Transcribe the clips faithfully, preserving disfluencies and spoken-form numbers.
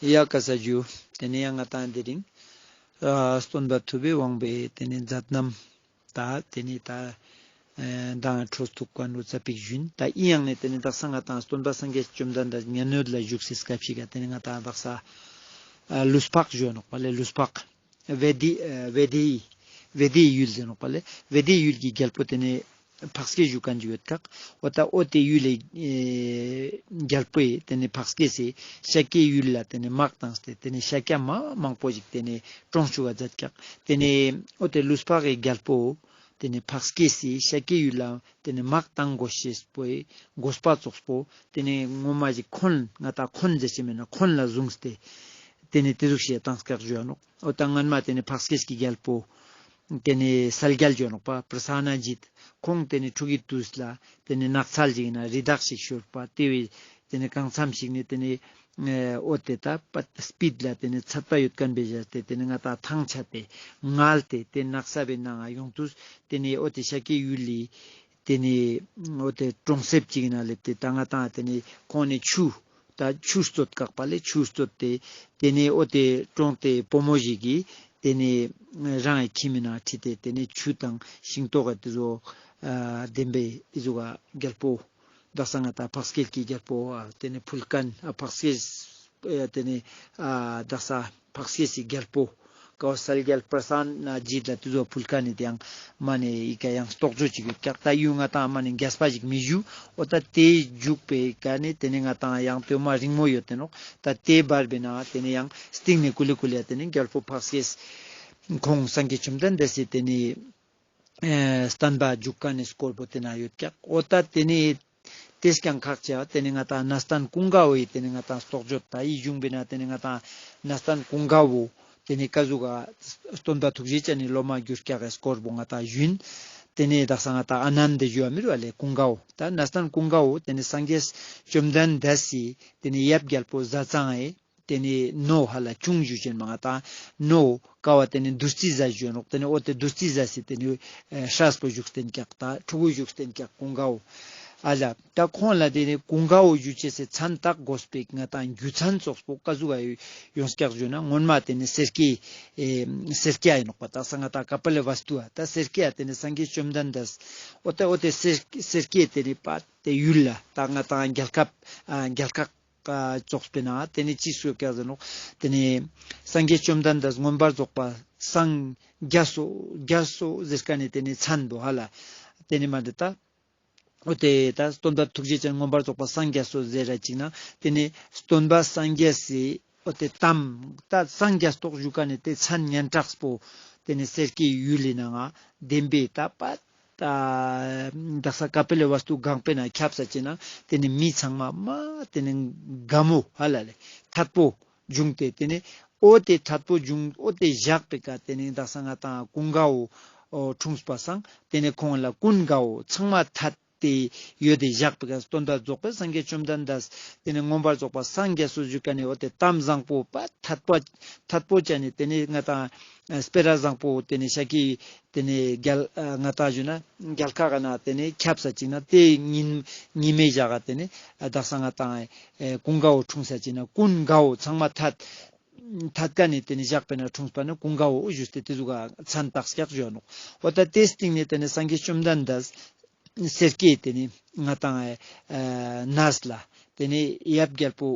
ཡ་ཀ་ས་ཇུ། ཏེ་ནེ་ཡང་ང་ཏང་དེ་རིང་ཨ་སྟོན་པ་ཐུབ་པའི་དབང་པོའི་ཏེ་ནེ་མཛད་རྣམ་ད་ཏེ་ནེ་ད་ཨ་མདང་འཕྲོ་ཐུག་ག་ནུ་ཙ་པིག་ཞུན། ད་ཨི་ཡང་ནེ་ཏེ་ནེ་དག་ས་ང་ཏང་སྟོན་པ་སངས་རྒྱས་བཅོམ་ལྡན་འདས་མཉན་ཡོད་ལ་བཞུགས་སའི་སྐབས་ཤིག་ག་ཏེ་ནེ་ང་ཏང་དག་ས་ཨ་ལུས་འཕགས་ཞུ་ནོག་པ་ལེ། ལུས་འཕགས་བེ་དེ་ཨ་བེ་དེ་ཡི་བེ་དེ་ཡི་ཡུལ་ཟེར་ནོག་པ་ལེ། བེ་དེ་ཡི་ཡུལ་གྱི་རྒྱལ་པོ་ཏེ་ནེ་འཕགས་སྐྱེས་ཞུ་མཁན་ཞིག་ཡོད་ཀྱག། འོ་ད་འོ་ཏེ་ཡུལ་ལི་ཨེ་རྒྱལ་པོའི་ཏེ་ནེ་འཕགས་སྐྱེས་སི་ཤཱཀྱའི་ཡུལ་ལ་ཏེ་ནེ་དམག་བཏང་སྟེ་ཏེ་ནེ་ཤཱཀྱ་མ་མང་པོ་ཞིག་ཏེ་ནེ་བཀྲོངས་ཅུག་ག་མཛད་ཀྱག། ཏེ་ནེ་འོ་ཏེ་ལུས་འཕགས་ཀྱི་རྒྱལ་པོ་ཏེ་ནེ་འཕགས་སྐྱེས་སི་ཤཱཀྱའི་ཡུལ་ལ་ཏེ་ནེ་དམག་བཏང་དགོས་ཤེས་པོའི་དགོས་པ་ཙོགས་པོ་ཏེ་ནེ་ངོ་མ་ཞིག་འཁོན་ང་ཏང་འཁོན་ཟེར་ཅེས་མེད་ན་འཁོན་ལ་བཟུང་སྟེ་ཏེ་ནེ་ཏེ་ཟུག་ཤེས་བཏང་ཀྱག་ཞུ་ནོག། འོ་ད་སྔན་མ་ཏེ་ནེ་འཕགས་སྐྱེས་ཀྱི་རྒྱལ་པོ་ཏེ་ནེ་གསལ་རྒྱལ་ཞུ་ནོག་པ་པྲ་སེ་ན་ཇིད། ཁོང་ཏེ་ནེ་ཕྲུ་གུའི་དུས་ལ་ཏེ་ནེ་ནགས་ཚལ་ཞིག་ན་རི་དྭགས་ཤིག་ཤོར་པ་ཏེ་བས་ཏེ་ནེ་གང་འཚམ་ཞིག་ནེ་ཏེ་ནེ་ཨེ་འོ་ཏེ་ད་པ་སྤིད་ལ་ཏེ་ནེ་ཚད་པ་ཡོད་མཁན་བེ་ཞག་སྟེ་ཏེ་ནེ་ང་ཏང་ཐང་ཆད་དེ་ངལ་ཏེ་ཏེ་ནགས་ས་བེ་ནང་ང་ཡོང་དུས་ཏེ་ནེ་འོ་ཏེ་ཤཱཀྱའི་ཡུལ་ལི་ཏེ་ནེ་འོ་ཏེ་གྲོང་གསེབ་ཅིག་ན་ལེབས་ཏེ་ད་ང་ཏང་ཏེ་ནེ་ཁོང་ནེ་ཆུ་ད་ཆུ་བཙོད་བཀག་པ་ལེ། ཆུ་བཙོད་དེ་ཏེ་ནེ་འོ་ཏེ་གྲོང་ཏེ་བུ་མོ་ཞིག་གི་ཏེ་ནེ་རང་གི་ཁྱིམ་མི་ནང་ཁྲིད་དེ་ཏེ་ནེ་ཆུ་དང་ཤིང་ཏོག་ག་ཏེ་ཟུག་ཨ་ལྡན་པའི་ཨི་ཟུག་ག་རྒྱལ་པོ་དག་ས་ང་ཏང་འཕགས་སྐྱེས་ཀྱི་རྒྱལ་པོ་ཨ་ཏེ་ནེ་ཕུལ་མཁན་ཨ་འཕགས་སྐྱེས་ཨ་ཏེ་ནེ་ཨ་དག་ས་འཕགས་སྐྱེས་སི་རྒྱལ་པོ་ཀའོ་གསལ་རྒྱལ་པྲ་སེ་ན་ཇིད་ལ་ཏེ་ཟུག་ཕུལ་མཁན་ནི་ཏེ་ཡང་མ་ནེ་ཨི་ཀ་ཡང་རྟོགས་བརྗོད་ཅིག་ཡོད་ཀྱག། ད་ཡུལ་ང་ཏང་མ་ནེ་རྒྱས་པ་ཞིག་མི་ཞུ། འོ་ད་ཏེ་མཇུག་པའི་ཀ་ནེ་ཏེ་ནེ་ང་ཏང་ཡང་ཏེ་མ་རིང་མོ་ཡོད་དེ་ནོག། ད་ཏེ་བར་བེ་ན་ཏེ་ནེ་ཡང་སྟིང་ནེ་ཀུ་ལེ་ཀུ་ལེ་ཏེ་ནེ་རྒྱལ་པོ་འཕགས་སྐྱེས་ཁོང་སངས་རྒྱས་བཅོམ་ལྡན་འདས་སི་ཏེ་ནེ་ཨེ་བསྟན་པ་མཇུག་ཀ་ནེ་སྐོར་པོ་ཏེ་ན་ཡོད་ཀྱག། འོ་ད་ཏེ་ནེ་ཏེས་ཀྱང་ཁག་ཆེ་བ་ཏེ་ནེ་ང་ཏང་གནས་བརྟན་ཀུན་དགའ་བོའི་ཏེ་ནེ་ང་ཏང་རྟོགས་བརྗོད་ད་ཨི་གཞུང་བེ་ན་ཏེ་ནེ་ང་ཏང་གནས་བརྟན་ཀུན་དགའ་བོ་ཏེ་ནེ་ཀ་ཟུག་ག་སྟོན་པ་ཐུགས་རྗེ་ཅན་ནི་སློབ་མ་གྱུར་ཀྱག་གི་སྐོར་པོ་ང་ཏང་ཞུན། ཏེ་ནེ་དག་ས་ང་ཏང་ཨ་ནནྡ་ཞུ་བ་མི་རུ་བ་ལེ་ཀུན་དགའ་བོ། ད་གནས་བརྟན་ཀུན་དགའ་བོ་ཏེ་ནེ་སངས་རྒྱས་བཅོམ་ལྡན་འདས་སི་ཏེ་ནེ་ཡབ་རྒྱལ་པོ་ཟས་གཙང་ཨེ་ཏེ་ནེ་ནོ་ཧ་ལ་ཆུང་ཞུ་ཅན་མ་ང་ཏང་ནོ་ཀ་བ་ཏེ་ནེ་བདུད་རྩི་ཟས་ཞུ་ནོག། ཏེ་ནེ་འོ་ཏེ་བདུད་རྩི་ཟས་སི་ཏེ་ནེ་ཨེ་སྲས་པོ་བཞུགས་ཏེན་ཀྱག། ད་ཕྲུ་གུ་བཞུགས་ཏེན་ཀྱག་ཀུན་དགའ་བོ། ཨ་ལ་ད་ཁོང་ལ་ཏེ་ནེ་ཀུན་དགའ་བོ་ཞུ་ཅེས་སི་མཚན་བཏགས་དགོས་པའི་ང་ཏང་རྒྱུ་མཚན་ཙོགས་པོ་ཀ་ཟུག་ག་ཡོད་ཡོངས་ཀྱག་ཞུ་ན་སྔོན་མ་ཏེ་ནེ་སེར་སྐྱའི་ཨེ་སེར་སྐྱ་ཨིན་ནོག་པ། ད་ས་ང་ཏང་ཀ་པི་ལ་བསྟུ་ཨ་ད་སེར་སྐྱ་ཏེ་ནེ་སངས་རྒྱས་བཅོམ་ལྡན་འདས་འོ་ཏེ་འོ་ཏེ་སེར་སེར་སྐྱའི་ཏེ་ནེ་པ་ཏེ་ཡུལ་ལ་ད་ང་ཏང་རྒྱལ་ཁབ་ཨ་རྒྱལ་ཁབ་ཀ་ཙོགས་པེ་ན་ཏེ་ནེ་ཅི་སུ་ཀ་ཟེར་ནོག། ཏེ་ནེ་སངས་རྒྱས་བཅོམ་ལྡན་འདས་མངོན་པར་རྫོགས་པ་སངས་རྒྱས་སོ་རྒྱས་སོ་ཟེར་ཀ་ནེ་ཏེ་ནེ་མཚན་བོ་ཧ་ལ་ཏེ་ནེ་མ་འདི་ད་འོ་ཏེ་ད་སྟོན་པ་ཐུགས་རྗེ་ཅན་མངོན་པར་རྫོགས་པ་སངས་རྒྱས་སོ་ཟེར་ར་ཅིག་ན་ཏེ་ནེ་སྟོན་པ་སངས་རྒྱས་སི་འོ་ཏེ་གཏམ་ད་སངས་རྒྱས་ཏོག་ཞུ་ཀ་ནེ་ཏེ་མཚན་སྙན་གྲགས་པོ་ཏེ་ནེ་སེར་སྐྱའི་ཡུལ་ལི་ནང་ང་བདེན་པའི་ད་པ་ད་དག་ས་ཀ་པི་ལ་བསྟུ་སྒང་པེ་ན་ཁྱབ་ས་ཅེ་ན་ཏེ་ནེ་མི་ཚང་མ་མ་ཏེ་ནེ་དགའ་མོ་ཧ་ལ་ལེ་ཐད་པོ་བྱུང་སྟེ་ཏེ་ནེ་འོ་ཏེ་ཐད་པོ་བྱུང་འོ་ཏེ་བཞག་པེ་ཀ་ཏེ་ནེ་དག་ས་ང་ཏང་ཀུན་དགའ་བོ་འཁྲུངས་པ་སང་ཏེ་ནེ་ཁོང་ལ་ཀུན་དགའ་བོ་ཚང་མ་ཐད་དེ་ཡོད་དེ་བཞག་པེ་ཀ་སྟོན་པ་རྫོགས་པའི་སངས་རྒྱས་བཅོམ་ལྡན་འདས་ཏེ་ནེ་མངོན་པར་རྫོགས་པ་སངས་རྒྱས་སོ་ཞུ་ཀ་ནེ་འོ་ཏེ་གཏམ་བཟང་པོ་པ་ཐད་པོ་ཐད་པོ་ཅ་ནེ་ཏེ་ནེ་ང་ཏང་སྤེ་ར་བཟང་པོ་ཏེ་ནེ་ཤཱཀྱའི་ཏེ་ནེ་རྒྱལ་ང་ཏང་ཞུ་ན་རྒྱལ་ཁ་ག་ན་ཏེ་ནེ་ཁྱབ་ས་ཅིག་ན་ཏེ་ཉིན་ཉི་མའི་ཞག་ག་ཏེ་ནེ་དག་ས་ང་ཏང་ཀུན་དགའ་བོ་འཁྲུངས་ས་ཅིག་ན་ཀུན་དགའ་བོ་ཚང་མ་ཐད་ཐད་ཀ་ནེ་ཏེ་ནེ་བཞག་པེ་ན་འཁྲུངས་པ་ནི་ཀུན་དགའ་བོ་ཞུས་ཏེ་ཏེ་ཟུག་ག་མཚན་བཏགས་སྐྱག་ཞུ་ནོག། འོ་ད་ཏེ་སྟིང་ནེ་ཏེ་ནེ་སངས་རྒྱས་བཅོམ་ལྡན་འདས་སེར་སྐྱའི་ཏེ་ནེ་ང་ཏང་ཨེ་གནས་ལ་ཏེ་ནེ་ཡབ་རྒྱལ་པོ་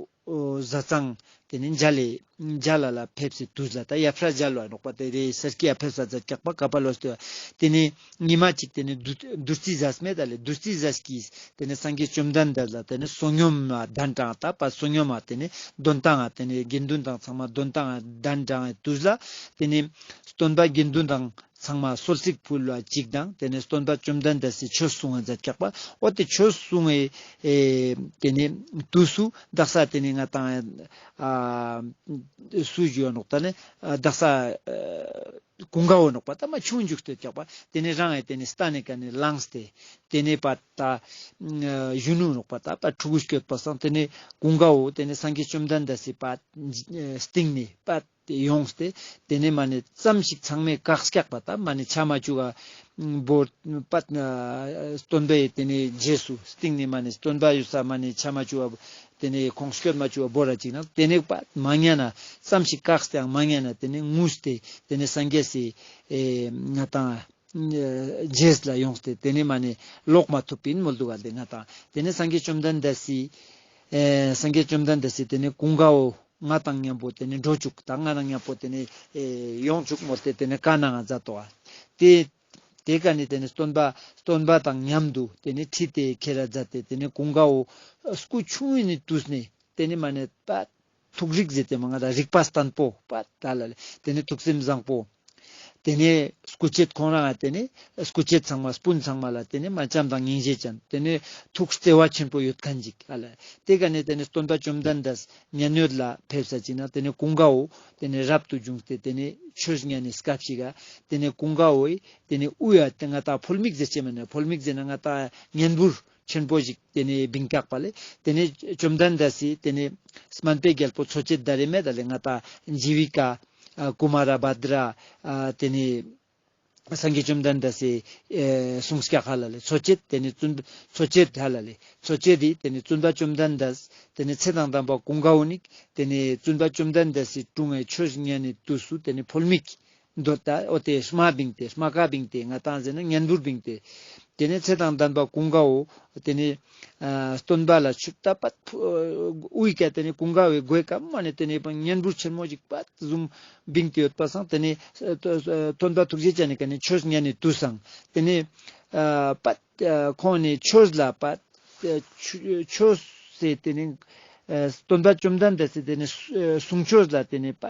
ཟས་གཙང་ཏེ་ནེ་མཇལ་ལེ་མཇལ་ལ་ལ་ཕེབས་སི་དུས་ལ་ད་ཡབ་སྲས་མཇལ་ལ་ནོག་པ་ཏེ་རེ་སེར་སྐྱའི་ཡ་ཕེབས་ས་མཛད་ཀྱག་པ་ཀ་པ་ལོ་སྟོད་ཏེ་ནེ་ཉི་མ་ཅིག་ཏེ་ནེ་བདུད་བདུད་རྩི་ཟས་མེད་ད་ལེ་བདུད་རྩི་ཟས་ཀྱིས་ཏེ་ནེ་སངས་རྒྱས་བཅོམ་ལྡན་འདས་ལ་ཏེ་ནེ་བསོད་སྙོམས་མ་གདན་དྲངས་ད་པ་བསོད་སྙོམས་མ་ཏེ་ནེ་འདོན་ཏང་ང་ཏེ་ནེ་དགེ་འདུན་དང་ཚང་མ་འདོན་ཏང་ང་གདན་དྲངས་ཏེ་དུས་ལ་ཏེ་ནེ་སྟོན་པ་དགེ་འདུན་དང་ཚང་མ་གསོལ་ཚིགས་ཕུལ་བ་ཅིག་དང་ཏེ་ནེ་སྟོན་པ་བཅོམ་ལྡན་འདས་སི་ཆོས་གསུང་བ་མཛད་ཀྱག་པ། འོ་ཏེ་ཆོས་གསུང་བའི་ཨེ་ཏེ་ནེ་དུས་སུ་དག་ས་ཏེ་ནེ་ང་ཏང་ཨ་སུ་ཞུ་ནོག་ད་ནི་ཨ་དག་ས་ཨ་ཀུན་དགའ་བོ་ནོག་པ་ད་མ་ཆུང་འཇུག་སྟེ་ཀྱག་པ། ཏེ་ནེ་རང་ཨེ་ཏེ་ནེ་སྟན་ནེ་ཀ་ནེ་ལངས་ཏེ་ཏེ་ནེ་པ་ད་གཞོན་ནུ་ནོག་པ་ད་པ་ཕྲུ་གུ་སྐྱོད་པ་སང་ཏེ་ནེ་ཀུན་དགའ་བོ་ཏེ་ནེ་སངས་རྒྱས་བཅོམ་ལྡན་འདས་སི་པ་སྟིང་ནེ་པ་ཏེ་ཡོངས་ཏེ་ཏེ་ནེ་མ་ནེ་ཙམ་ཞིག་ཚང་མས་བཀག་སྐྱག་པ་ད་མ་ནེ་ཆ་མ་བཅུག་ག་བོ་པ་སྟོན་པའི་ཏེ་ནེ་རྗེས་སུ་སྟིང་ནེ་མ་ནེ་སྟོན་པ་ཡོད་ས་མ་ནེ་ཆ་མ་བཅུག་ག་ ཏེ་ནེ་ཁོང་སྐྱོད་མ་ཅུག་པ་བོར་ར་ཅིག་ན་ཏེ་ནེ་པ་མ་ཉན་ན་ཙམ་ཞིག་བཀག་སྟེ་ཡང་མ་ཉན་ན་ཏེ་ནེ་ངུས་ཏེ་ཏེ་ནེ་སངས་རྒྱས་སི་ཨེ་ང་ཏང་ཨེ་རྗེས་ལ་ཡོངས་ཏེ་ཏེ་ནེ་མ་ནེ་ལོག་མ་ཐུབ་པིན་མོལ་འདུག་ག་ཏེ་ང་ཏང་ཏེ་ནེ་སངས་རྒྱས་བཅོམ་ལྡན་འདས་སི་ཨེ་སངས་རྒྱས་བཅོམ་ལྡན་འདས་སི་ཏེ་ནེ་ཀུན་དགའ་བོ་ང་དང་མཉམ་པོ་ཏེ་ནེ་འགྲོ་བཅུག་ད་ང་དང་མཉམ་པོ་ཏེ་ནེ་ཨེ་ཡོང་བཅུག་མོལ་ཏེ་ཏེ་ནེ་བཀའ་གནང་ང་མཛད་དོ། ཏེ་ཏེ་ཀ་ནེ་ཏེ་ནེ་སྟོན་པ་སྟོན་པ་དང་མཉམ་དུ་ཏེ་ནེ་ཁྲིད་དེ་ཁྱེར་ར་མཛད་དེ་ཏེ་ནེ་ཀུན་དགའ་བོ་སྐུ་ཆུང་ངུན་ནེ་དུས་ནེ་ཏེ་ནེ་མ་ནེ་པ་ཐུགས་རིག་ཟེར་ཏེ་མ་ང་ད་རིག་པ་བརྟན་པོ་པ་ད་ལ་ལེ་ཏེ་ནེ་ཐུགས་སེམས་བཟང་པོ། ཏེ་ནེ་སྐུ་མཆེད་ཁོང་རང་ང་ཏེ་ནེ་སྐུ་མཆེད་ཚང་མ་སྤུན་ཚང་མ་ལ་ཏེ་ནེ་མ་བྱམས་དང་སྙིང་རྗེ་ཅན་ཏེ་ནེ་ཐུགས་བརྩེ་བ་ཆེན་པོ་ཡོད་མཁན་ཅིག་ཨ་ལ། ཏེ་ཀ་ནེ་ཏེ་ནེ་སྟོན་པ་བཅོམ་ལྡན་འདས་མཉན་ཡོད་ལ་ཕེབས་ས་ཅིག་ན་ཏེ་ནེ་ཀུན་དགའ་བོ་ཏེ་ནེ་རབ་ཏུ་བྱུང་སྟེ་ཏེ་ནེ་ཆོས་ཉན་ནི་སྐབས་ཤིག་ག་ཏེ་ནེ་ཀུན་དགའ་བོའི་ཏེ་ནེ་དབུ་ཡ་ཏེ་ང་ཏང་ཕོལ་མིག་ཟེར་ཅེས་མ་ནེ་ཕོལ་མིག་ཟེར་ན་ང་ཏང་བརྙན་འབུར་ཆེན་པོ་ཞིག་ཏེ་ནེ་བིང་ཀྱག་པ་ལེ། ཏེ་ནེ་བཅོམ་ལྡན་འདས་སི་ཏེ་ནེ་སྨན་པའི་རྒྱལ་པོ་འཚོ་བྱེད་ད་རེ་མེད་ད་ལེ་ང་ཏང་ཇི་བི་ཀ་ཨ་ཀུ་མ་ར་བྷ་དྲ་ཨ་ཏེ་ནེ་སངས་རྒྱས་བཅོམ་ལྡན་འདས་སི་ཨེ་གསུང་སྐྱག་ཧ་ལ་ལེ་འཚོ་བྱེད་ཏེ་ནེ་བཙུན་འཚོ་བྱེད་ཧ་ལ་ལེ་འཚོ་བྱེད་དི་ཏེ་ནེ་བཙུན་པ་བཅོམ་ལྡན་འདས་ཏེ་ནེ་ཚེ་དང་ལྡན་པ་ཀུན་དགའ་བོ་ནི་ཏེ་ནེ་བཙུན་པ་བཅོམ་ལྡན་འདས་སི་དྲུང་ངེ་ཆོས་ཉན་ནི་དུས་སུ་ཏེ་ནེ་ཕོལ་མིག་འདོད་ད་འོ་ཏེ་རྨ་བིང་སྟེ་རྨ་ཀ་བིང་སྟེ་ང་ཏང་ཟེར་ན་བརྙན་འབུར་བིང་སྟེ། ཏེ་ནེ་ཚེ་དང་ལྡན་པ་ཀུན་དགའ་བོ་ཏེ་ནེ་ཨ་སྟོན་པ་ལ་ཆུ་ད་པ་དབུས་ཀ་ཏེ་ནེ་ཀུན་དགའ་བོའི་གོས་ཀ་མ་ནེ་ཏེ་ནེ་བརྙན་འབུར་ཆེན་མོ་ཞིག་པ་ཟུམ་བིང་སྟེ་ཡོད་པ་སང་ཏེ་ནེ་ཨ་སྟོན་པ་ཐུགས་རྗེ་ཅན་ནི་ཀ་ནེ་ཆོས་ཉན་ནི་དུས་སང་ཏེ་ནེ་ཨ་པ་ཨ་ཁོང་ནི་ཆོས་ལ་པ་ཨ་ཆོས་ཆོས་སི་ཏེ་ནེ་ཨ་སྟོན་པ་བཅོམ་ལྡན་འདས་སི་ཏེ་ནེ་གསུང་ཆོས་ལ་ཏེ་ནེ་པ་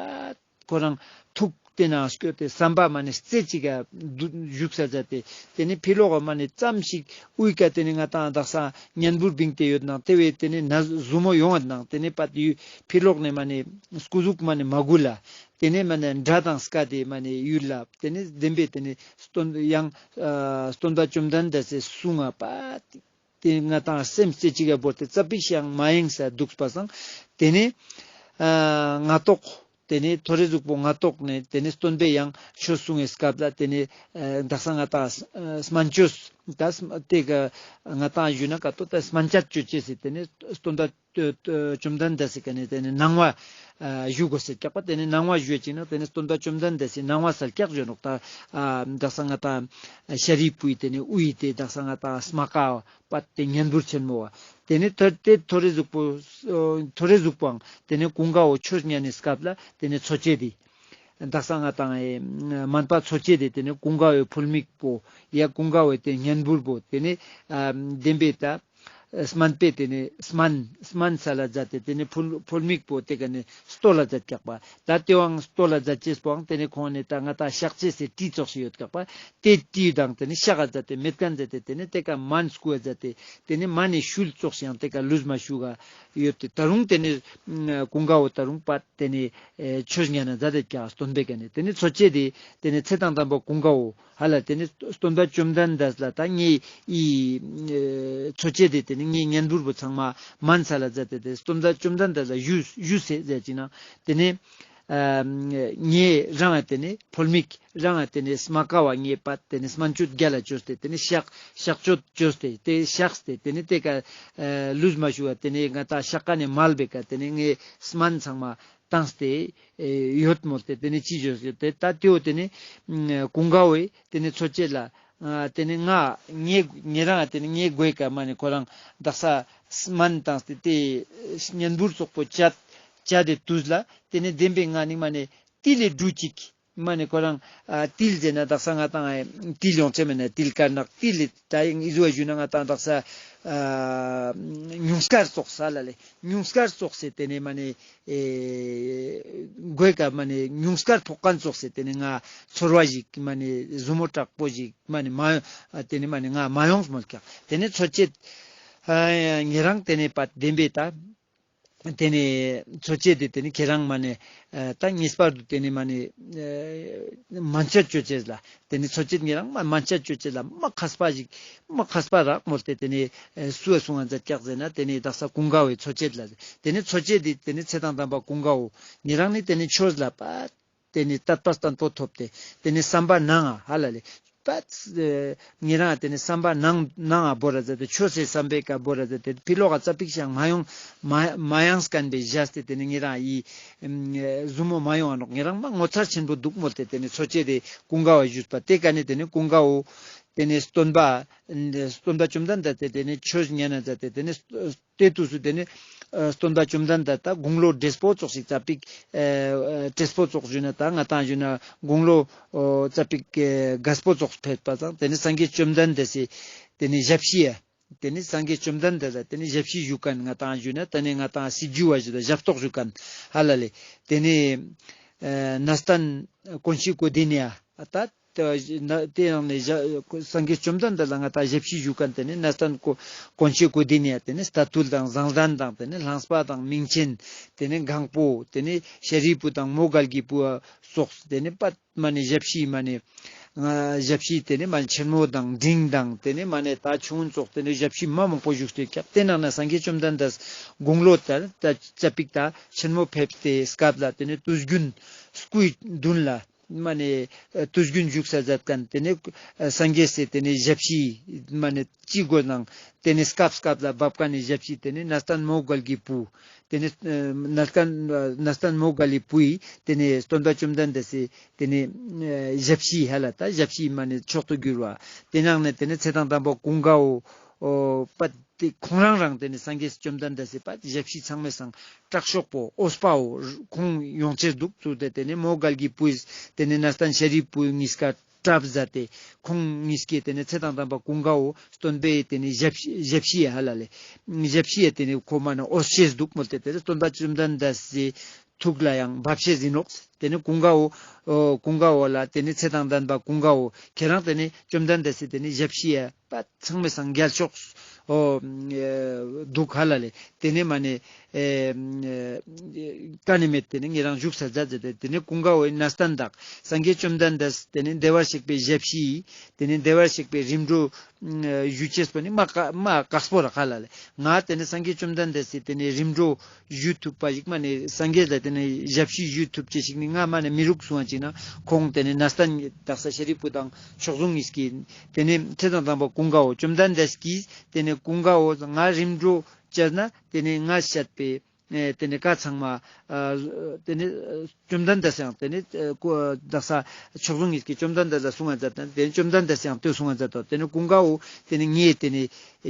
ཁོ་རང་ཐུགས་ཏེ་ན་སྐྱོད་དེ་བསམ་པ་མ་ནེ་རྩེ་གཅིག་ག་བཞུགས་ས་མཛད་དེ་ཏེ་ནེ་ཕི་ལོག་མ་ནེ་ཙམ་ཞིག་དབུས་ཀ་ཏེ་ནེ་ང་ཏང་དག་ས་བརྙན་འབུར་བིང་སྟེ་ཡོད་ནང་ཏེ་བས་ཏེ་ནེ་ན་ཟུར་མོ་ཡོང་བ་ནང་ཏེ་ནེ་པ་ཏེ་ཕི་ལོག་ནེ་མ་ནེ་སྐུ་གཟུགས་མ་ནེ་མ་གུལ་ལ་ཏེ་ནེ་མ་ནེ་དགྲ་དང་སྐད་དེ་མ་ནེ་ཡུལ་ལ་ཏེ་ནེ་བདེན་པའི་ཏེ་ནེ་སྟོན་ཡང་ཨ་སྟོན་པ་བཅོམ་ལྡན་འདས་སི་གསུང་ང་པ། ཏེ་ང་ཏང་སེམས་རྩེ་གཅིག་ག་བོར་ཏེ་ཙ་པིག་ཤིག་ཡང་མ་ཡེངས་ས་འདུག་པ་སང་། ཏེ་ནེ་ཨ་སྔ་ཏོག་ཏེ་ནེ་ཐོ་རེ་གཟུགས་པོ་སྔ་ཏོག་ནེ་ཏེ་ནེ་སྟོན་པས་ཡང་ཆོས་གསུང་བའི་སྐབས་ལ་ཏེ་ནེ་ཨ་དག་ས་ང་ཏང་ཨ་སྨན་བཅོས་ད་སྨ་ཏེ་ག་ང་ཏང་ཞུ་ན་ཀ་ཏོ་ད་སྨན་དཔྱད་བཅོ་ཅེས་སི་ཏེ་ནེ་སྟོན་པ་བཅོམ་ལྡན་འདས་སི་ཀ་ནེ་ཏེ་ནེ་གནང་བ་ཨ་ཞུ་དགོས་སེ་ཀྱག་པ། ཏེ་ནེ་གནང་བ་ཞུ་ཅིག་ན་ཏེ་ནེ་སྟོན་པ་བཅོམ་ལྡན་འདས་སི་གནང་བ་སལ་ཀྱག་ཞུ་ནོག་ད་ཨ་དག་ས་ང་ཏང་ཤ་རིའི་བུའི་ཏེ་ནེ་དབུའི་ཏེ་དག་ས་ང་ཏང་རྨ་ཀ་པ་ཏེ་བརྙན་འབུར་ཆེན་མོ་བ། ཏེ་ནེ་ཐོ་ཏེ་ཐོ་རེ་གཟུགས་པོ་ཨ་ཐོ་རེ་གཟུགས་པོའང་ཏེ་ནེ་ཀུན་དགའ་བོ་ཆོས་ཉན་ནི་སྐབས་ལ་ཏེ་ནེ་འཚོ་བྱེད་དི། དག་ས་ང་ཏང་ཨེ་སྨན་པ་འཚོ་བྱེད་དི་ཏེ་ནེ་ཀུན་དགའ་བོའི་ཕོལ་མིག་པོ་ཡ་ཀུན་དགའ་བོའི་ཏེ་བརྙན་འབུར་པོ་ཏེ་ནེ་ཨ་བདེན་པའི་ད་སྨན་པས་ཏེ་ནེ་སྨན་སྨན་སལ་ལ་མཛད་དེ་ཏེ་ནེ་ཕོལ་ཕོལ་མིག་པོ་ཏེ་ཀ་ནེ་སྟོད་ལ་མཛད་ཀྱག་པ། ད་ཏེ་བོའང་སྟོད་ལ་མཛད་ཅེས་པོའང་ཏེ་ནེ་ཁོང་ནེ་ད་ང་ཏང་གཤག་ཅེས་སི་གྲི་ཙོགས་ཤིག་ཡོད་ཀྱག་པ། ཏེ་གྲི་དང་ཏེ་ནེ་གཤག་ག་མཛད་དེ་མེད་ཀ་མཛད་དེ་ཏེ་ནེ་ཏེ་ཀ་སྨན་སྐུ་བ་མཛད་དེ་ཏེ་ནེ་མ་ནེ་ཤུལ་ཙོགས་ཤིག་ཡང་ཏེ་ཀ་ལུས་མ་ཤུ་ག་ཡོད་དེ་ད་རུང་ཏེ་ནེ་ཀུན་དགའ་བོ་ད་རུང་པ་ཏེ་ནེ་ཨེ་ཆོས་ཉན་ན་མཛད་དེ་ཀྱག་སྟོན་པའི་ཀ་ནེ་ཏེ་ནེ་འཚོ་བྱེད་དི་ཏེ་ནེ་ཚེ་དང་ལྡན་པ་ཀུན་དགའ་བོ་ཧ་ལ་ཏེ་ནེ་སྟོན་པ་བཅོམ་ལྡན་འདས་ལ་ད་ངའི་ཨི་ཨེ་འཚོ་བྱེད་དི་ཏེ་ནེ་ངའི་བརྙན་འབུར་པོ་ཚང་མ་སྨན་སལ་ལ་མཛད་དེ་ཏེ་སྟོན་པ་བཅོམ་ལྡན་འདས་ལ་ཞུས་ཞུས་སེ་མཛད་ཅིག་ན་ཏེ་ནེ་ཨ་ངའི་རང་ཏེ་ནེ་ཕོལ་མིག་རང་ཏེ་ནེ་རྨ་ཀ་བ་ངའི་པ་ཏེ་ནེ་སྨན་བཅོས་རྒྱལ་ལ་བཅོས་ཏེ་ཏེ་ནེ་གཤག་གཤག་བཅོས་བཅོས་ཏེ་ཏེ་གཤགས་ཏེ་ཏེ་ནེ་ཏེ་ཀ་ཨ་ལུས་མ་ཤུ་བ་ཏེ་ནེ་ང་ཏང་གཤག་ཀ་ནེ་མལ་བེ་ཀ་ཏེ་ནེ་ངའི་སྨན་ཚང་མ་བཏང་སྟེ་ཨེ་ཡོད་མོལ་ཏེ་ཏེ་ནེ་ཅི་བཅོས་ཏེ་ད་ཏེའོ་ཏེ་ནེ་ཀུན་དགའ་བོའི་ཏེ་ནེ་འཚོ་བྱེད་ལ་ཨ་ཏེ་ནེ་ང་ངའི་ཉེ་རང་ཏེ་ནེ་ངའི་གོས་ཀ་མ་ནེ་ཁོ་རང་དག་ས་སྨན་བཏང་སྟེ་ཏེ་བརྙན་འབུར་ཙོགས་པོ་བཅད་བཅད་དེ་དུས་ལ་ཏེ་ནེ་བདེན་པའི་ང་ནི་མ་ནེ་ཏིལ་ལི་འབྲུ་ཅིག་མ་ནེ་ཁོ་རང་ཨ་ཏིལ་ཟེར་ན་དག་ས་ང་ཏང་ཨེ་ཏིལ་ཡོང་ཆེ་མེད་ན་ཏིལ་དཀར་ནག་ཏིལ་ལི་ད་ཡིན་ཨི་ཟུ་བ་ཞུ་ན་ང་ཏང་དག་ས་ཨ་ཉུང་དཀར་ཙོགས་ས་ལ་ལེ་ཉུང་དཀར་ཙོགས་སེ་ཏེ་ནེ་མ་ནེ་ཨེ་གོས་ཀ་མ་ནེ་ཉུང་དཀར་ཕོག་མཁན་ཙོགས་སེ་ཏེ་ནེ་ང་ཚོར་བ་ཞིག་མ་ནེ་ཟུར་མོ་དྲག་པོ་ཞིག་མ་ནེ་མ་ཨ་ཏེ་ནེ་མ་ནེ་ང་མ་ཡོངས་མོལ་ཀྱག་ཏེ་ནེ་འཚོ་བྱེད་ཨ་ཉེ་རང་ཏེ་ནེ་པ་བདེན་པའི་ད། ཏེ་ནེ་འཚོ་བྱེད་དི་ཏེ་ནེ་ཁྱེད་རང་མ་ནེ་ཨ་ད་ངེས་པར་དུ་ཏེ་ནེ་མ་ནེ་ཨ་སྨན་དཔྱད་བཅོ་ཅེས་ལ་ཏེ་ནེ་འཚོ་བྱེད་ཉེ་རང་མ་སྨན་དཔྱད་བཅོ་ཅེས་ལ་མ་མཁས་པ་ཞིག་མ་མཁས་པ་རག་མོལ་ཏེ་ཏེ་ནེ་ཨ་སུ་ཨ་སུ་ང་མཛད་ཀྱག་ཟེར་ན་ཏེ་ནེ་དག་ས་ཀུན་དགའ་བོའི་འཚོ་བྱེད་ལ་ཏེ་ནེ་འཚོ་བྱེད་དི་ཏེ་ནེ་ཚེ་དང་ལྡན་པ་ཀུན་དགའ་བོ་ཉེ་རང་ནི་ཏེ་ནེ་ཆོས་ལ་པ་ཏེ་ནེ་དད་པ་བརྟན་པོ་ཐོབ་སྟེ་ཏེ་ནེ་བསམ་པ་ནང་ང་ཧ་ལ་ལེ། པ་ཨེ་ཉེ་རང་ཏེ་ནེ་བསམ་པ་ནང་ནང་ང་བོར་ར་ཛད་དེ་ཆོས་སི་བསམ་པའི་ཀ་བོར་ར་ཛད་དེ་ཕི་ལོག་ག་ཙ་པིག་ཤང་མ་ཡོང་མ་མ་ཡང་སྐན་པའི་བཞག་སྟེ་ཏེ་ནེ་ཉེ་རང་ཡི་ཨེ་ཟུ་མོ་མ་ཡོང་ང་ནོག་ཉེ་རང་མ་ངོ་མཚར་ཆེན་པོ་དུག་མོལ་ཏེ་ཏེ་ནེ་འཚོ་བྱེད་དེ་ཀུན་དགའ་བོ་ཞུས་པ་ཏེ་ཀ་ནེ་ཏེ་ནེ་ཀུན་དགའ་བོ་ཏེ་ནེ་སྟོན་པ་སྟོན་པ་བཅོམ་ལྡན་འདས་ཏེ་ཏེ་ནེ་ཆོས་ཉན་ན་ཛད་དེ་ཏེ་ནེ་ཏེ་དུས་སུ་ཏེ་ནེ་ཨ་སྟོན་པ་བཅོམ་ལྡན་འདས་ད་དགུང་ལོ་བགྲེས་པོ་ཙོགས་ཤིག་ཙ་པིག་ཨེ་ཨེ་བགྲེས་པོ་ཙོགས་ཞུ་ན་ད་ང་ཏང་ཞུ་ན་དགུང་ལོ་ཨོ་ཙ་པིག་ཨེ་རྒས་པོ་ཙོགས་ཕེབས་པ་དང་ཏེ་ནེ་སངས་རྒྱས་བཅོམ་ལྡན་འདས་སི་ཏེ་ནེ་ཞབས་ཕྱི་ཡ། ཏེ་ནེ་སངས་རྒྱས་བཅོམ་ལྡན་འདས་ལ་ཏེ་ནེ་ཞབས་ཕྱི་ཞུ་ཁན་ང་ཏང་ཞུ་ན་ཏེ་ནེ་ང་ཏང་སྲིད་ཞུ་བ་ཞུ་ད་ཞབས་ཏོག་ཞུ་ཁན་ཧ་ལ་ལེ། ཏེ་ནེ་ཨེ་གནས་བརྟན་ཀོན་ཤེས་ཀོ་དི་ནི་ཡ་ད་ཏེ་ཡང་ནེ་ཞབས་སངས་རྒྱས་བཅོམ་ལྡན་འདས་ལ་ང་ཏང་ཞབས་ཕྱི་ཞུ་ཁན་ཏེ་ནེ་གནས་བརྟན་ཀོ་ཀོན་ཤེས་ཀོ་དི་ནི་ཡ་ཏེ་ནེ་རྟ་ཐུལ་དང་བཟང་ལྡན་དང་ཏེ་ནེ་གླང་པ་དང་མིང་ཆེན་ཏེ་ནེ་གང་པོ་ཏེ་ནེ་ཤཱ་རིའི་བུ་དང་མོའུ་འགལ་གྱི་བུ་སོགས་ཏེ་ནེ་པ་མ་ནེ་ཞབས་ཕྱི་མ་ནེ་ང་ཞབས་ཕྱི་ཏེ་ནེ་མ་ནེ་ཆེན་མོ་དང་འབྲིང་དང་ཏེ་ནེ་མ་ནེ་ད་ཆུང་ཙོགས་ཏེ་ནེ་ཞབས་ཕྱི་མ་མང་པོ་བཞུགས་ཏེ་ཀྱག་ཏེ་ནང་ནེ་སངས་རྒྱས་བཅོམ་ལྡན་འདས་དགུང་ལོ་ད་ད་ཙ་པིག་ད་ཆེན་མོ་ཕེབས་ཏེ་སྐབས་ལ་ཏེ་ནེ་དུས་རྒྱུན་སྐུའི་མདུན་ལ་མ་ནེ་དུས་རྒྱུན་བཞུགས་ས་མཛད་ཁན་ཏེ་ནེ་སངས་རྒྱས་སི་ཏེ་ནེ་ཞབས་ཕྱི་མ་ནེ་ཅི་དགོས་ནང་ཏེ་ནེ་སྐབས་སྐབས་ལ་བབ་ཁན་ནི་ཞབས་ཕྱི་ཏེ་ནེ་གནས་བརྟན་མོའུ་འགལ་གྱི་བུ། ཏེ་ནེ་ཨ་གནས་བརྟན་གནས་བརྟན་མོའུ་འགལ་གྱི་བུ་ཡིས་ཏེ་ནེ་སྟོན་པ་བཅོམ་ལྡན་འདས་སི་ཏེ་ནེ་ཨ་ཞབས་ཕྱི་ཧ་ལ་ད་ཞབས་ཕྱི་མ་ནེ་མཆོག་ཏུ་གྱུར་བ། ཏེ་ནང་ནེ་ཏེ་ནེ་ཚེ་དང་ལྡན་པ་ཀུན་དགའ་བོ་ཨོ་པ་ཏེ་ཁོང་རང་རང་ཏེ་ནེ་སངས་རྒྱས་བཅོམ་ལྡན་འདས་སི་པ་ཞབས་ཕྱི་ཚང་མའི་སང་དྲག་ཤོས་པོ་འོས་པ་བོ་ཁོང་ཡོང་ཅེས་དུག་ཚུལ་ཏེ་ཏེ་ནེ་མོའུ་འགལ་གྱི་བུ་ཡིས་ཏེ་ནེ་གནས་བརྟན་ཤཱ་རིའི་བུ་གཉིས་ཀ་གྲབས་མཛད་དེ་ཁོང་གཉིས་ཀྱིས་ཏེ་ནེ་ཚེ་དང་ལྡན་པ་ཀུན་དགའ་བོ་སྟོན་པའི་ཏེ་ནེ་ཞབས་ཞབས་ཕྱི་ཡ་ཧ་ལ་ལེ། ཞབས་ཕྱི་ཡ་ཏེ་ནེ་ཁོ་མ་ནེ་འོས་ཤེས་དུག་མོལ་ཏེ་ཏེ་ནེ་སྟོན་པ་བཅོམ་ལྡན་འདས་སི་ཐུགས་ལ་ཡང་བབ་ཤེས་ཨིན་ནོག་ཏེ་ནེ་ཀུན་དགའ་བོ་ཨོ་ཀུན་དགའ་བོ་ལ་ཏེ་ནེ་ཚེ་དང་ལྡན་པ་ཀུན་དགའ་བོ་ཁྱེད་རང་ཏེ་ནེ་བཅོམ་ལྡན་འདས་སི་ཏེ་ནེ་ཞབས་ཕྱི་ཡ་པ་ཚང་མའི་སང་རྒྱལ་ཤོས་ཨོ་ཨེ་དུག་ཧ་ལ་ལེ། ཏེ་ནེ་མ་ནེ་ཨེ་ཨེ་ཀ་ནེ་མེད་ཏེ་ནེ་ཉེ་རང་བཞུགས་ས་མཛད་ཟེར་ཏེ་ཏེ་ནེ་ཀུན་དགའ་བོའི་གནས་བརྟན་དག་སངས་རྒྱས་བཅོམ་ལྡན་འདས་ཏེ་ནེ་བདེ་བར་གཤེགས་པའི་ཞབས་ཕྱི་ཏེ་ནེ་བདེ་བར་གཤེགས་པའི་རིམ་གྲོ་ཨེ་ཞུ་ཅེས་པོ་ནི་མ་ཀ་མ་ཀགས་པོ་ར་ཧ་ལ་ལེ། ང་ཏེ་ནེ་སངས་རྒྱས་བཅོམ་ལྡན་འདས་སི་ཏེ་ནེ་རིམ་གྲོ་ཞུ་ཐུབ་པ་ཞིག་མ་ནེ་སངས་རྒྱས་ལ་ཏེ་ནེ་ཞབས་ཕྱི་ཞུ་ཐུབ་ཅེས་ཤིག་ནི་ང་མ་ནེ་མི་རུག་གསུང་བ་ཅིག་ན་ཁོང་ཏེ་ནེ་གནས་བརྟན་དག་ས་ཤཱ་རིའི་བུ་དང་མཆོག་ཟུང་གཉིས་ཀྱིས་ཏེ་ནེ་ཚེ་དང་ལྡན་པ་ཀུན་དགའ་བོ་བཅོམ་ལྡན་འདས་ཀྱིས་ཏེ་ནེ་ཀུན་དགའ་བོ་ང་རིམ་གྲོ་བཅད་ན་ཏེ་ནེ་ང་བཤད་པའི་ཨེ་ཏེ་ནེ་བཀའ་ཚང་མ་ཨ་ཏེ་ནེ་བཅོམ་ལྡན་འདས་ཡང་ཏེ་ནེ་ཨ་ཀོ་དག་ས་མཆོག་ཟུང་གཉིས་ཀྱིས་བཅོམ་ལྡན་འདས་ལ་གསུང་ང་མཛད་དང་ཏེ་ནེ་བཅོམ་ལྡན་འདས་ཡང་ལྟོས་གསུང་ང་མཛད་དོ། ཏེ་ནེ་ཀུན་དགའ་བོ་ཏེ་ནེ་ངས་ཏེ་ནེ་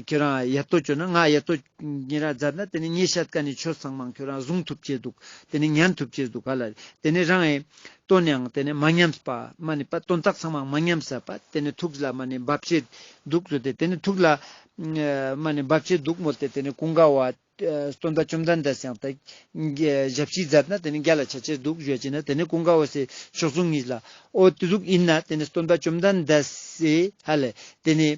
ཁྱོད་རང་ཡ་ཏོ་བཅོ་ན་ང་ཡ་ཏོ་ཉེ་རང་མཛད་ན་ཏེ་ནེ་ངས་བཤད་ཁན་ནི་ཆོས་ཚང་མ་ཁྱོད་རང་གཟུང་ཐུབ་ཅེས་དུག་ཏེ་ནེ་ཉན་ཐུབ་ཅེས་དུག་ཧ་ལ་ལེ། ཏེ་ནེ་རང་ཨེ་དོན་ཡང་ཏེ་ནེ་མ་ཉམས་པ་མ་ནེ་པ་དོན་དག་ཚང་མ་མ་ཉམས་ས་པ་ཏེ་ནེ་ཐུགས་ལ་མ་ནེ་བབ་ཅེས་དུག་ཟེར་ཏེ་ཏེ་ནེ་ཐུགས་ལ་ཨ་མ་ནེ་བབ་ཅེས་དུག་མོལ་ཏེ་ཏེ་ནེ་ཀུན་དགའ་བོ་ཨ་སྟོན་པ་བཅོམ་ལྡན་འདས་ཡང་ད་ཞབས་ཕྱི་མཛད་ན་ཏེ་ནེ་རྒྱལ་ལ་ཆ་ཅེས་དུག་ཞུ་ཅེ་ན་ཏེ་ནེ་ཀུན་དགའ་བོ་སི་མཆོག་ཟུང་གཉིས་ལ་ཨོ་ཏེ་ཟུག་ཨིན་ན་ཏེ་ནེ་སྟོན་པ་བཅོམ་ལྡན་འདས་སི་ཧ་ལ་ཏེ་ནེ་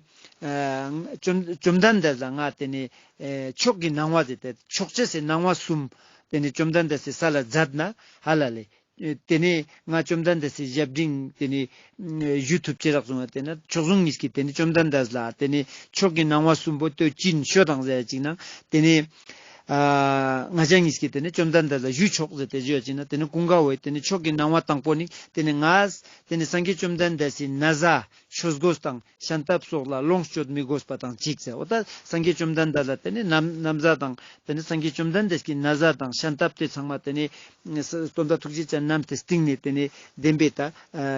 ཨ་བཅོམ་བཅོམ་ལྡན་འདས་ལ་ང་ཏེ་ནེ་ཨེ་མཆོག་གི་སྣང་བ་ཟེར་ཏེ་མཆོག་ཅེས་སི་སྣང་བ་གསུམ་ཏེ་ནེ་བཅོམ་ལྡན་འདས་སི་ས་ལ་མཛད་ན་ཧ་ལ་ལེ། ཨེ་ཏེ་ནེ་ང་བཅོམ་ལྡན་འདས་སི་ཞབས་འབྲིང་ཏེ་ནེ་ཨེ་ཞུ་ཐུབ་ཅེས་རག་གསུང་བ་ཏེ་ནེ་མཆོག་ཟུང་གཉིས་ཀྱིས་ཏེ་ནེ་བཅོམ་ལྡན་འདས་ལ་ཏེ་ནེ་མཆོག་གི་སྣང་བ་གསུམ་པོ་ལྟོས་ཅི་ཨིན་ཤོད་དང་ཟེར་ཅིག་ན་ཏེ་ནེ་ཨ་ང་ཅག་གཉིས་ཀྱིས་ཏེ་ནེ་བཅོམ་ལྡན་འདས་ལ་ཞུ་ཆོག་ཟེར་ཏེ་ཞུ་ཅིག་ན་ཏེ་ནེ་ཀུན་དགའ་བོས་ཏེ་ནེ་མཆོག་གི་སྣང་བ་དང་པོ་ནི་ཏེ་ནེ་ང་ཏེ་ནེ་སངས་རྒྱས་བཅོམ་ལྡན་འདས་སི་ན་བཟའ་ཆོས་གོས་དང་ཤམ་ཐབས་སོགས་ལ་ལོངས་སྤྱོད་མི་དགོས་པ་དང་གཅིག་ཟེར། འོ་ད་སངས་རྒྱས་བཅོམ་ལྡན་འདས་ལ་ཏེ་ནེ་ན་ན་བཟའ་དང་ཏེ་ནེ་སངས་རྒྱས་བཅོམ་ལྡན་འདས་ཀྱི་ན་བཟའ་དང་ཤམ་ཐབས་ཏེ་ཚང་མ་ཏེ་ནེ་སྟོན་པ་ཐུགས་རྗེ་ཅན་བསྣམས་ཏེ་སྟིང་ནེ་ཏེ་ནེ་བདེན་པའི་ད་ཨ་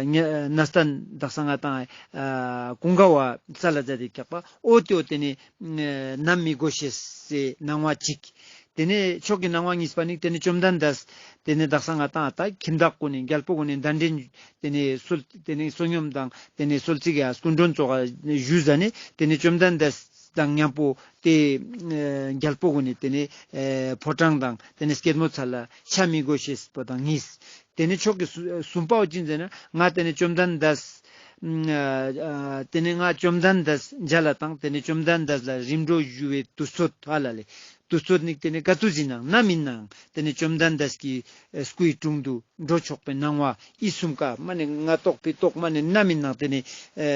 གནས་བརྟན་དག་ས་ང་ཏང་ཨ་ཀུན་དགའ་བོ་ས་ལ་མཛད་དེ་ཀྱག་པ་འོ་ཏེ་འོ་ཏེ་ནེ་ཨ་བསྣམས་མི་དགོས་ཤེས་སི་སྣང་བ་གཅིག། ཏེ་ནེ་མཆོག་གི་སྣང་བ་གཉིས་པ་ནི་ཏེ་ནེ་བཅོམ་ལྡན་འདས་ཏེ་ནེ་དག་ས་ང་ཏང་ད་ཁྱིམ་བདག་གུན་ནི་རྒྱལ་པོ་གུན་ནི་གདན་འདྲེན་ཏེ་ནེ་གསོལ་ཏེ་ནེ་བསོད་སྙོམས་དང་ཏེ་ནེ་གསོལ་ཚིགས་ཡ་སྐུ་མགྲོན་ཚོགས་ཞུས་ཟ་ནེ་ཏེ་ནེ་བཅོམ་ལྡན་འདས་དང་མཉམ་པོ་ཏེ་ཨ་རྒྱལ་པོ་གུན་ནི་ཏེ་ནེ་ཨ་ཕོ་བྲང་དང་ཏེ་ནེ་སྐྱེད་མོས་ཚལ་ལ་ཆ་མི་དགོས་ཤེས་པོ་དང་གཉིས། ཏེ་ནེ་མཆོག་གི་གསུ་གསུམ་པའོ་ཅི་ཟེར་ན་ང་ཏེ་ནེ་བཅོམ་ལྡན་འདས་ཨ་ཨ་ཏེ་ནེ་ང་བཅོམ་ལྡན་འདས་མཇལ་ལ་དང་ཏེ་ནེ་བཅོམ་ལྡན་འདས་ལ་རིམ་གྲོ་ཞུ་བའི་དུས་ཚོད་ཧ་ལ་ལེ། དུས་ཚོད་ནི་ཏེ་ནེ་ག་ཏུས་ཨིན་ནའང་ནམ་ཨིན་ནའང་ཏེ་ནེ་བཅོམ་ལྡན་འདས་ཀྱི་ཨ་སྐུའི་དྲུང་དུ་འགྲོ་ཆོག་པའི་སྣང་བ་ཨི་གསུམ་ཀ་མ་ནེ་སྔ་ཏོག་ཕི་ཏོག་མ་ནེ་ནམ་ཨིན་ནའང་ཏེ་ནེ་ཨ་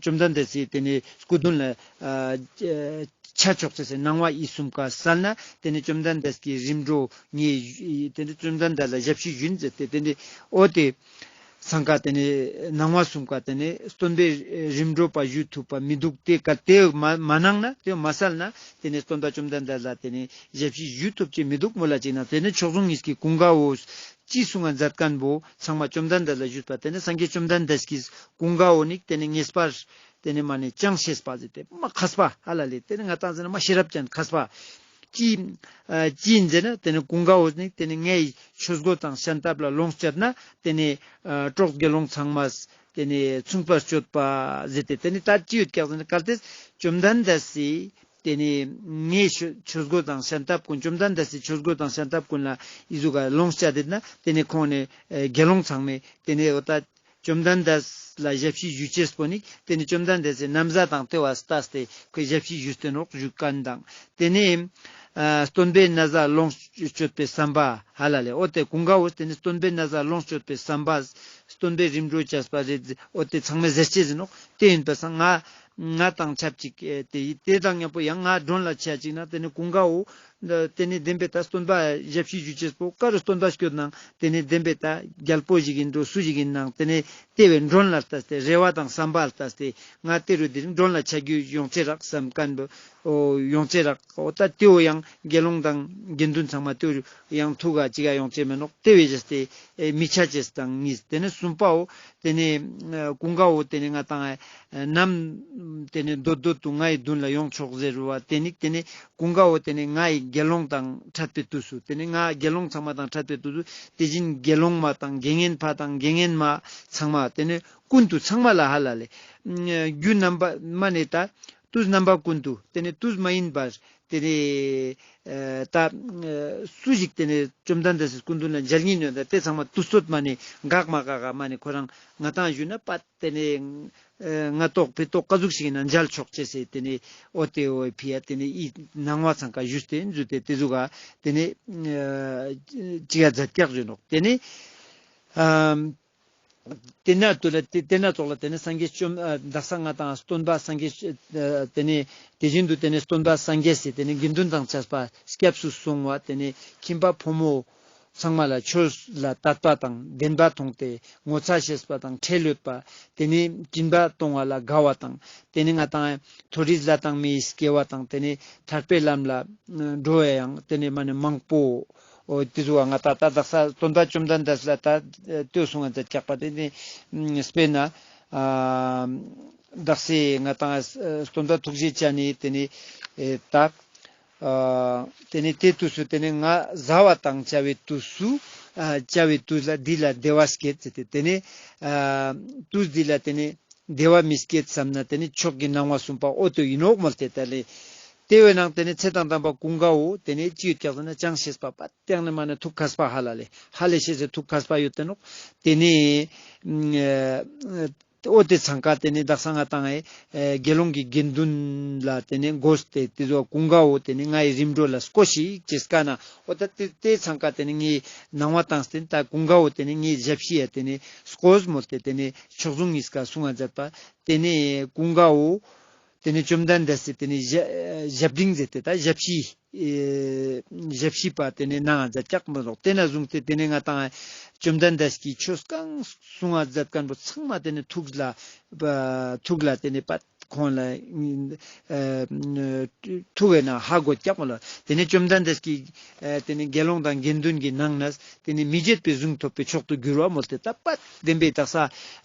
བཅོམ་ལྡན་འདས་སི་ཏེ་ནེ་སྐུ་མདུན་ལ་ཨ་ཆ་ཆོག་ཅེས་སི་སྣང་བ་ཨི་གསུམ་ཀ་སལ་ན་ཏེ་ནེ་བཅོམ་ལྡན་འདས་ཀྱི་རིམ་གྲོ་ངས་ཏེ་ནེ་བཅོམ་ལྡན་འདས་ལ་ཞབས་ཕྱི་ཞུན་ཟེར་ཏེ་ཏེ་ནེ་འོ་ཏེ་ ཚང་ཀ་ཏེ་ནེ་ནང་བ་གསུམ་ཀ་ཏེ་ནེ་སྟོན་པའི་རིམ་གྲོ་པ་ཞུ་ཐུབ་པ་མི་འདུག། ཏེ་ཀ་ཏེ་མ་མ་གནང་ན་ཏེ་མ་སལ་ན་ཏེ་ནེ་སྟོན་པ་བཅོམ་ལྡན་འདས་ལ་ཏེ་ནེ་ཞབས་ཕྱི་ཞུ་ཐུབ་ཅེས་མི་འདུག་མོལ་ལ་ཅིག་ན། ཏེ་ནེ་མཆོག་ཟུང་གཉིས་ཀྱི་ཀུན་དགའ་བོ་ཅི་གསུང་ང་མཛད་མཁན་བོ་ཚང་མ་བཅོམ་ལྡན་འདས་ལ་ཞུས་པ། ཏེ་ནེ་སངས་རྒྱས་བཅོམ་ལྡན་འདས་ཀྱིས་ཀུན་དགའ་བོ་ནི་ཏེ་ནེ་ངེས་པར་ཏེ་ནེ་མ་ནེ་ཅང་ཤེས་པ་ཟེར་ཏེ་མ་མཁས་པ་ཧ་ལ་ལེ། ཏེ་ནེ་ང་ཏང་ཟེར་ན་མ་ཤེས་རབ་ཅན་མཁས་པ། ཅི་ཨ་ཅི་ཨིན་ཟེར་ན་ཏེ་ནེ་ཀུན་དགའ་བོ་ནི་ཏེ་ནེ་ངའི་ཆོས་གོས་དང་ཤམ་ཐབས་ལ་ལོངས་སྤྱད་ན་ཏེ་ནེ་ཨ་གྲོགས་དགེ་སློང་ཚང་མས་ཏེ་ནེ་མཚུངས་པར་སྤྱོད་པ་ཟེར་ཏེ། ཏེ་ནེ་ད་ཅི་ཡོད་ཀྱག་ཟེར་ན་གལ་ཏེ་བཅོམ་ལྡན་འདས་སི་ཏེ་ནེ་ངའི་ཆོས་ཆོས་གོས་དང་ཤམ་ཐབས་ཀུན་བཅོམ་ལྡན་འདས་སི་ཆོས་གོས་དང་ཤམ་ཐབས་ཀུན་ལ་ཨི་ཟུག་ག་ལོངས་སྤྱད་དེ་ན་ཏེ་ནེ་ཁོང་ནི་ཨ་དགེ་སློང་ཚང་མས་ཏེ་ནེ་འོ་ད་བཅོམ་ལྡན་འདས་ལ་ཞབས་ཕྱི་ཞུ་ཅེས་པོ་ནི་ཏེ་ནེ་བཅོམ་ལྡན་འདས་སི་ན་བཟའ་དང་ཏེ་བོ་ལྟས་ཏེ་ཁོས་ཞབས་ཕྱི་ཞུས་ཏེ་ནོག་ཞུ་མཁན་དང་། ཏེ་ནེ་ཨ་སྟོན་པའི་ན་བཟའ་ལོངས་སྤྱོད་པའི་བསམ་པ་ཧ་ལ་ལེ། འོ་ཏེ་ཀུན་དགའ་བོ་ཏེ་ནེ་སྟོན་པའི་ན་བཟའ་ལོངས་སྤྱོད་པའི་བསམ་པ་སྟོན་པའི་རིམ་གྲོ་བྱས་པ་རེད། འོ་ཏེ་ཚང་མས་ཟེར་ཅེས་ཨིན་ནོག། ཏེ་ཨིན་པ་སང་ང་ང་དང་ཆབས་ཅིག་ཨེ་ཏེ་ཏེ་དང་མཉམ་པོ་ཡང་ང་མགྲོན་ལ་ཆ་ཅིག་ན་ཏེ་ནེ་ཀུན་དགའ་བོ་ཏེ་ནེ་བདེན་པའི་ད་སྟོན་པ་ཞབས་ཕྱི་ཞུ་ཅེས་པོ་ཀ་རུ་སྟོན་པ་སྐྱོད་ནང་ཏེ་ནེ་བདེན་པའི་ད་རྒྱལ་པོ་ཞིག་ཨིན་འགྲོ་སུ་ཞིག་ཨིན་ནང་ཏེ་ནེ་ཏེ་བའི་མགྲོན་ལ་ལྟས་ཏེ་རེ་བ་དང་བསམ་པ་ལ་ལྟས་ཏེ་ང་ཏེ་རུ་དེ་རིང་མགྲོན་ལ་ཆ་རྒྱུ་ཡོང་ཅེས་རག་བསམ་མཁན་བོ་ཡོང་ཅེས་རག། འོ་ད་ཏེ་བོ་ཡང་དགེ་སློང་དང་དགེ་འདུན་ཚང་མ་ཏེ་བོ་ཡང་ཐུགས་ཀ་ཅིག་ག་ཡོང་ཅེས་མེད་ནོག། ཏེ་བས་ཅེས་ཏེ་ཨེ་མི་ཆ་ཅེས་དང་གཉིས། ཏེ་ནེ་གསུམ་པའོ་ཏེ་ནེ་ཨ་ཀུན་དགའ་བོ་ཏེ་ནེ་ང་ཏང་ཨ་ནམ་ཏེ་ནེ་འདོད་འདོད་དུ་ངའི་མདུན་ལ་ཡོང་ཆོག་ཟེར་བ་ཏེ་ནེ་ཏེ་ནེ་ཀུན་དགའ་བོ་ཏེ་ནེ་ངའི་དགེ་སློང་དང་འཕྲད་པའི་དུས་སུ་ཏེ་ནེ་ང་དགེ་སློང་ཚང་མ་དང་འཕྲད་པའི་དུས་སུ་དེ་བཞིན་དགེ་སློང་མ་དང་དགེ་བསྙེན་ཕ་དང་དགེ་བསྙེན་མ་ཚང་མ་ཏེ་ནེ་ཀུན་ཏུ་ཚང་མ་ལ་ཧ་ལ་ལེ། རྒྱུ་རྣམ་པ་མ་ནེ་ད་དུས་རྣམ་པ་ཀུན་ཏུ་ཏེ་ནེ་དུས་མ་ཡིན་པར་ཏེ་ནེ་ཨ་ད་ཨ་སུ་ཞིག་ཏེ་ནེ་བཅོམ་ལྡན་འདས་སི་སྐུ་མདུན་ལ་མཇལ་སྙིང་ཡོད་ད་ཏེ་ཚང་མ་དུས་ཚོད་མ་ནེ་འགག་མ་འགག་ག་མ་ནེ་ཁོ་རང་ང་ཏང་ཞུ་ན་པ་ཏེ་ནེ་ཨ་སྔ་ཏོག་ཕི་ཏོག་ཀ་ཟུག་ཞིག་ཨིན་ན་མཇལ་ཆོག་ཅེས་སི་ཏེ་ནེ་འོ་ཏེ་འོ་ཕི་ཡ་ཏེ་ནེ་ཨི་ནང་བ་ཚང་ཀ་ཞུས་ཏེ་འཛུལ་ཏེ་ཏེ་ཟུག་ག་ཏེ་ནེ་ཨ་ཅི་ག་མཛད་ཀྱག་ཞུ་ནོག། ཏེ་ནེ་ཨ་ཏེ་ན་ཏུ་ལ་ཏེ་ཏེ་ན་ཙོགས་ལ་ཏེ་ནེ་སངས་རྒྱས་བཅོམ་ཨ་དག་ས་ང་ཏང་སྟོན་པ་སངས་རྒྱས་ཨ་ཏེ་ནེ་དེ་བཞིན་དུ་ཏེ་ནེ་སྟོན་པ་སངས་རྒྱས་སི་ཏེ་ནེ་དགེ་འདུན་དང་བཅས་པ་སྐྱབས་སུ་སོང་བ་ཏེ་ནེ་ཁྱིམ་པ་ཕོ་མོ་ཚང་མ་ལ་ཆོས་ལ་དད་པ་དང་བདེན་པ་མཐོང་སྟེ་ངོ་ཚ་ཤེས་པ་དང་ཁྲེལ་ཡོད་པ་ཏེ་ནེ་སྦྱིན་པ་གཏོང་བ་ལ་དགའ་བ་དང་ཏེ་ནེ་ང་ཏང་མཐོ་རིས་ལྷ་དང་མིའི་སྐྱེ་བ་དང་ཏེ་ནེ་ཐར་པའི་ལམ་ལ་འགྲོ་བའི་ཡང་ཏེ་ནེ་མ་ནེ་མང་པོ། འོ་ཏེ་ཟུག་ག་ང་ཏང་ད་དག་ས་སྟོན་པ་བཅོམ་ལྡན་འདས་ལ་ད་ལྟོས་སོང་ང་ད་ཀྱག་པ་ཏེ་ནེ་དཔེར་ན་ཨ་དག་ས་ང་ཏང་སྟོན་པ་ཐུགས་རྗེ་ཅན་ནི་ཏེ་ནེ་ཨེ་ད་ཨ་ཏེ་ནེ་ཏེ་དུས་སུ་ཏེ་ནེ་ང་བཟའ་བ་དང་བཅའ་བའི་དུས་སུ་ཨ་བཅའ་བའི་དུས་ལ་འདི་ལ་བདེ་བ་བསྐྱེད་ཟེར་ཏེ་ཏེ་ནེ་ཨ་དུས་འདི་ལ་ཏེ་ནེ་བདེ་བ་མི་སྐྱེད་བསམ་ན་ཏེ་ནེ་མཆོག་གི་སྣང་བ་གསུམ་པ་འོ་ཏོ་ཨིན་ནོག་མོལ་ཏེ་ད་ལེ། ཏེ་བས་ན་ཏེ་ནེ་ཚེ་དང་ལྡན་པ་ཀུན་དགའ་བོ་ཏེ་ནེ་ཅི་ཡོད་ཀྱག་ཟེར་ན་ཅང་ཤེས་པ་པ་ཏེ་ནེ་མ་ནེ་ཐུགས་མཁས་པ་ཧ་ལ་ལེ་ཧ་ལས་ཤེས་སི་ཐུགས་མཁས་པ་ཡོད་ཏེ་ནོག། ཏེ་ནེ་ཨ་འོ་ཏེ་ཚང་ཀ་ཏེ་ནེ་དག་ས་ང་ཏང་ཨེ་དགེ་སློང་གི་དགེ་འདུན་ལ་ཏེ་ནེ་གོས་ཏེ་ཏེ་ཟུག་ཀུན་དགའ་བོ་ཏེ་ནེ་ངའི་རིམ་གྲོ་ལ་སྐོ་ཞིག་ཅེས་ཀ་ན་འོ་ད་ཏེ་ཏེ་ཚང་ཀ་ཏེ་ནེ་ངའི་སྣང་བ་བཏང་སྟེ་ད་ཀུན་དགའ་བོ་ཏེ་ནེ་ངའི་ཞབས་ཕྱི་ཡ་ཏེ་ནེ་སྐོས་མོལ་ཏེ་ཏེ་ནེ་མཆོག་ཟུང་གཉིས་ཀ་གསུང་ང་མཛད་པ། ཏེ་ནེ་ཀུན་དགའ་བོ་ཏེ་ནེ་བཅོམ་ལྡན་འདས་སི་ཏེ་ནེ་ཞབས་ཞབས་འབྲིང་ཟེར་ཏེ་ད་ཞབས་ཕྱི་ཨེ་ཞབས་ཕྱི་པ་ཏེ་ནེ་གནང་ང་མཛད་ཀྱག་མོལ་ཏེ་ནོག། ཏེ་ན་བཟུང་སྟེ་ཏེ་ནེ་ང་ཏང་བཅོམ་ལྡན་འདས་ཀྱི་ཆོས་གང་གསུང་ང་མཛད་མཁན་པོ་ཚང་མ་ཏེ་ནེ་ཐུགས་ལ་པ་ཐུགས་ལ་ཏེ་ནེ་པ་ཁོང་ལ་ཨ་ཐུགས་ལ་ན་ཧ་གོ་ཀྱག་མོལ། ཏེ་ནེ་བཅོམ་ལྡན་འདས་ཀྱི་ཨ་ཏེ་ནེ་དགེ་སློང་དང་དགེ་འདུན་གྱི་ནང་ནས་ཏེ་ནེ་མི་བརྗེད་པའི་གཟུངས་ཐོབ་པའི་མཆོག་ཏུ་གྱུར་བ་མོལ་ཏེ་ད་པ་བདེན་པའི་དག་ས་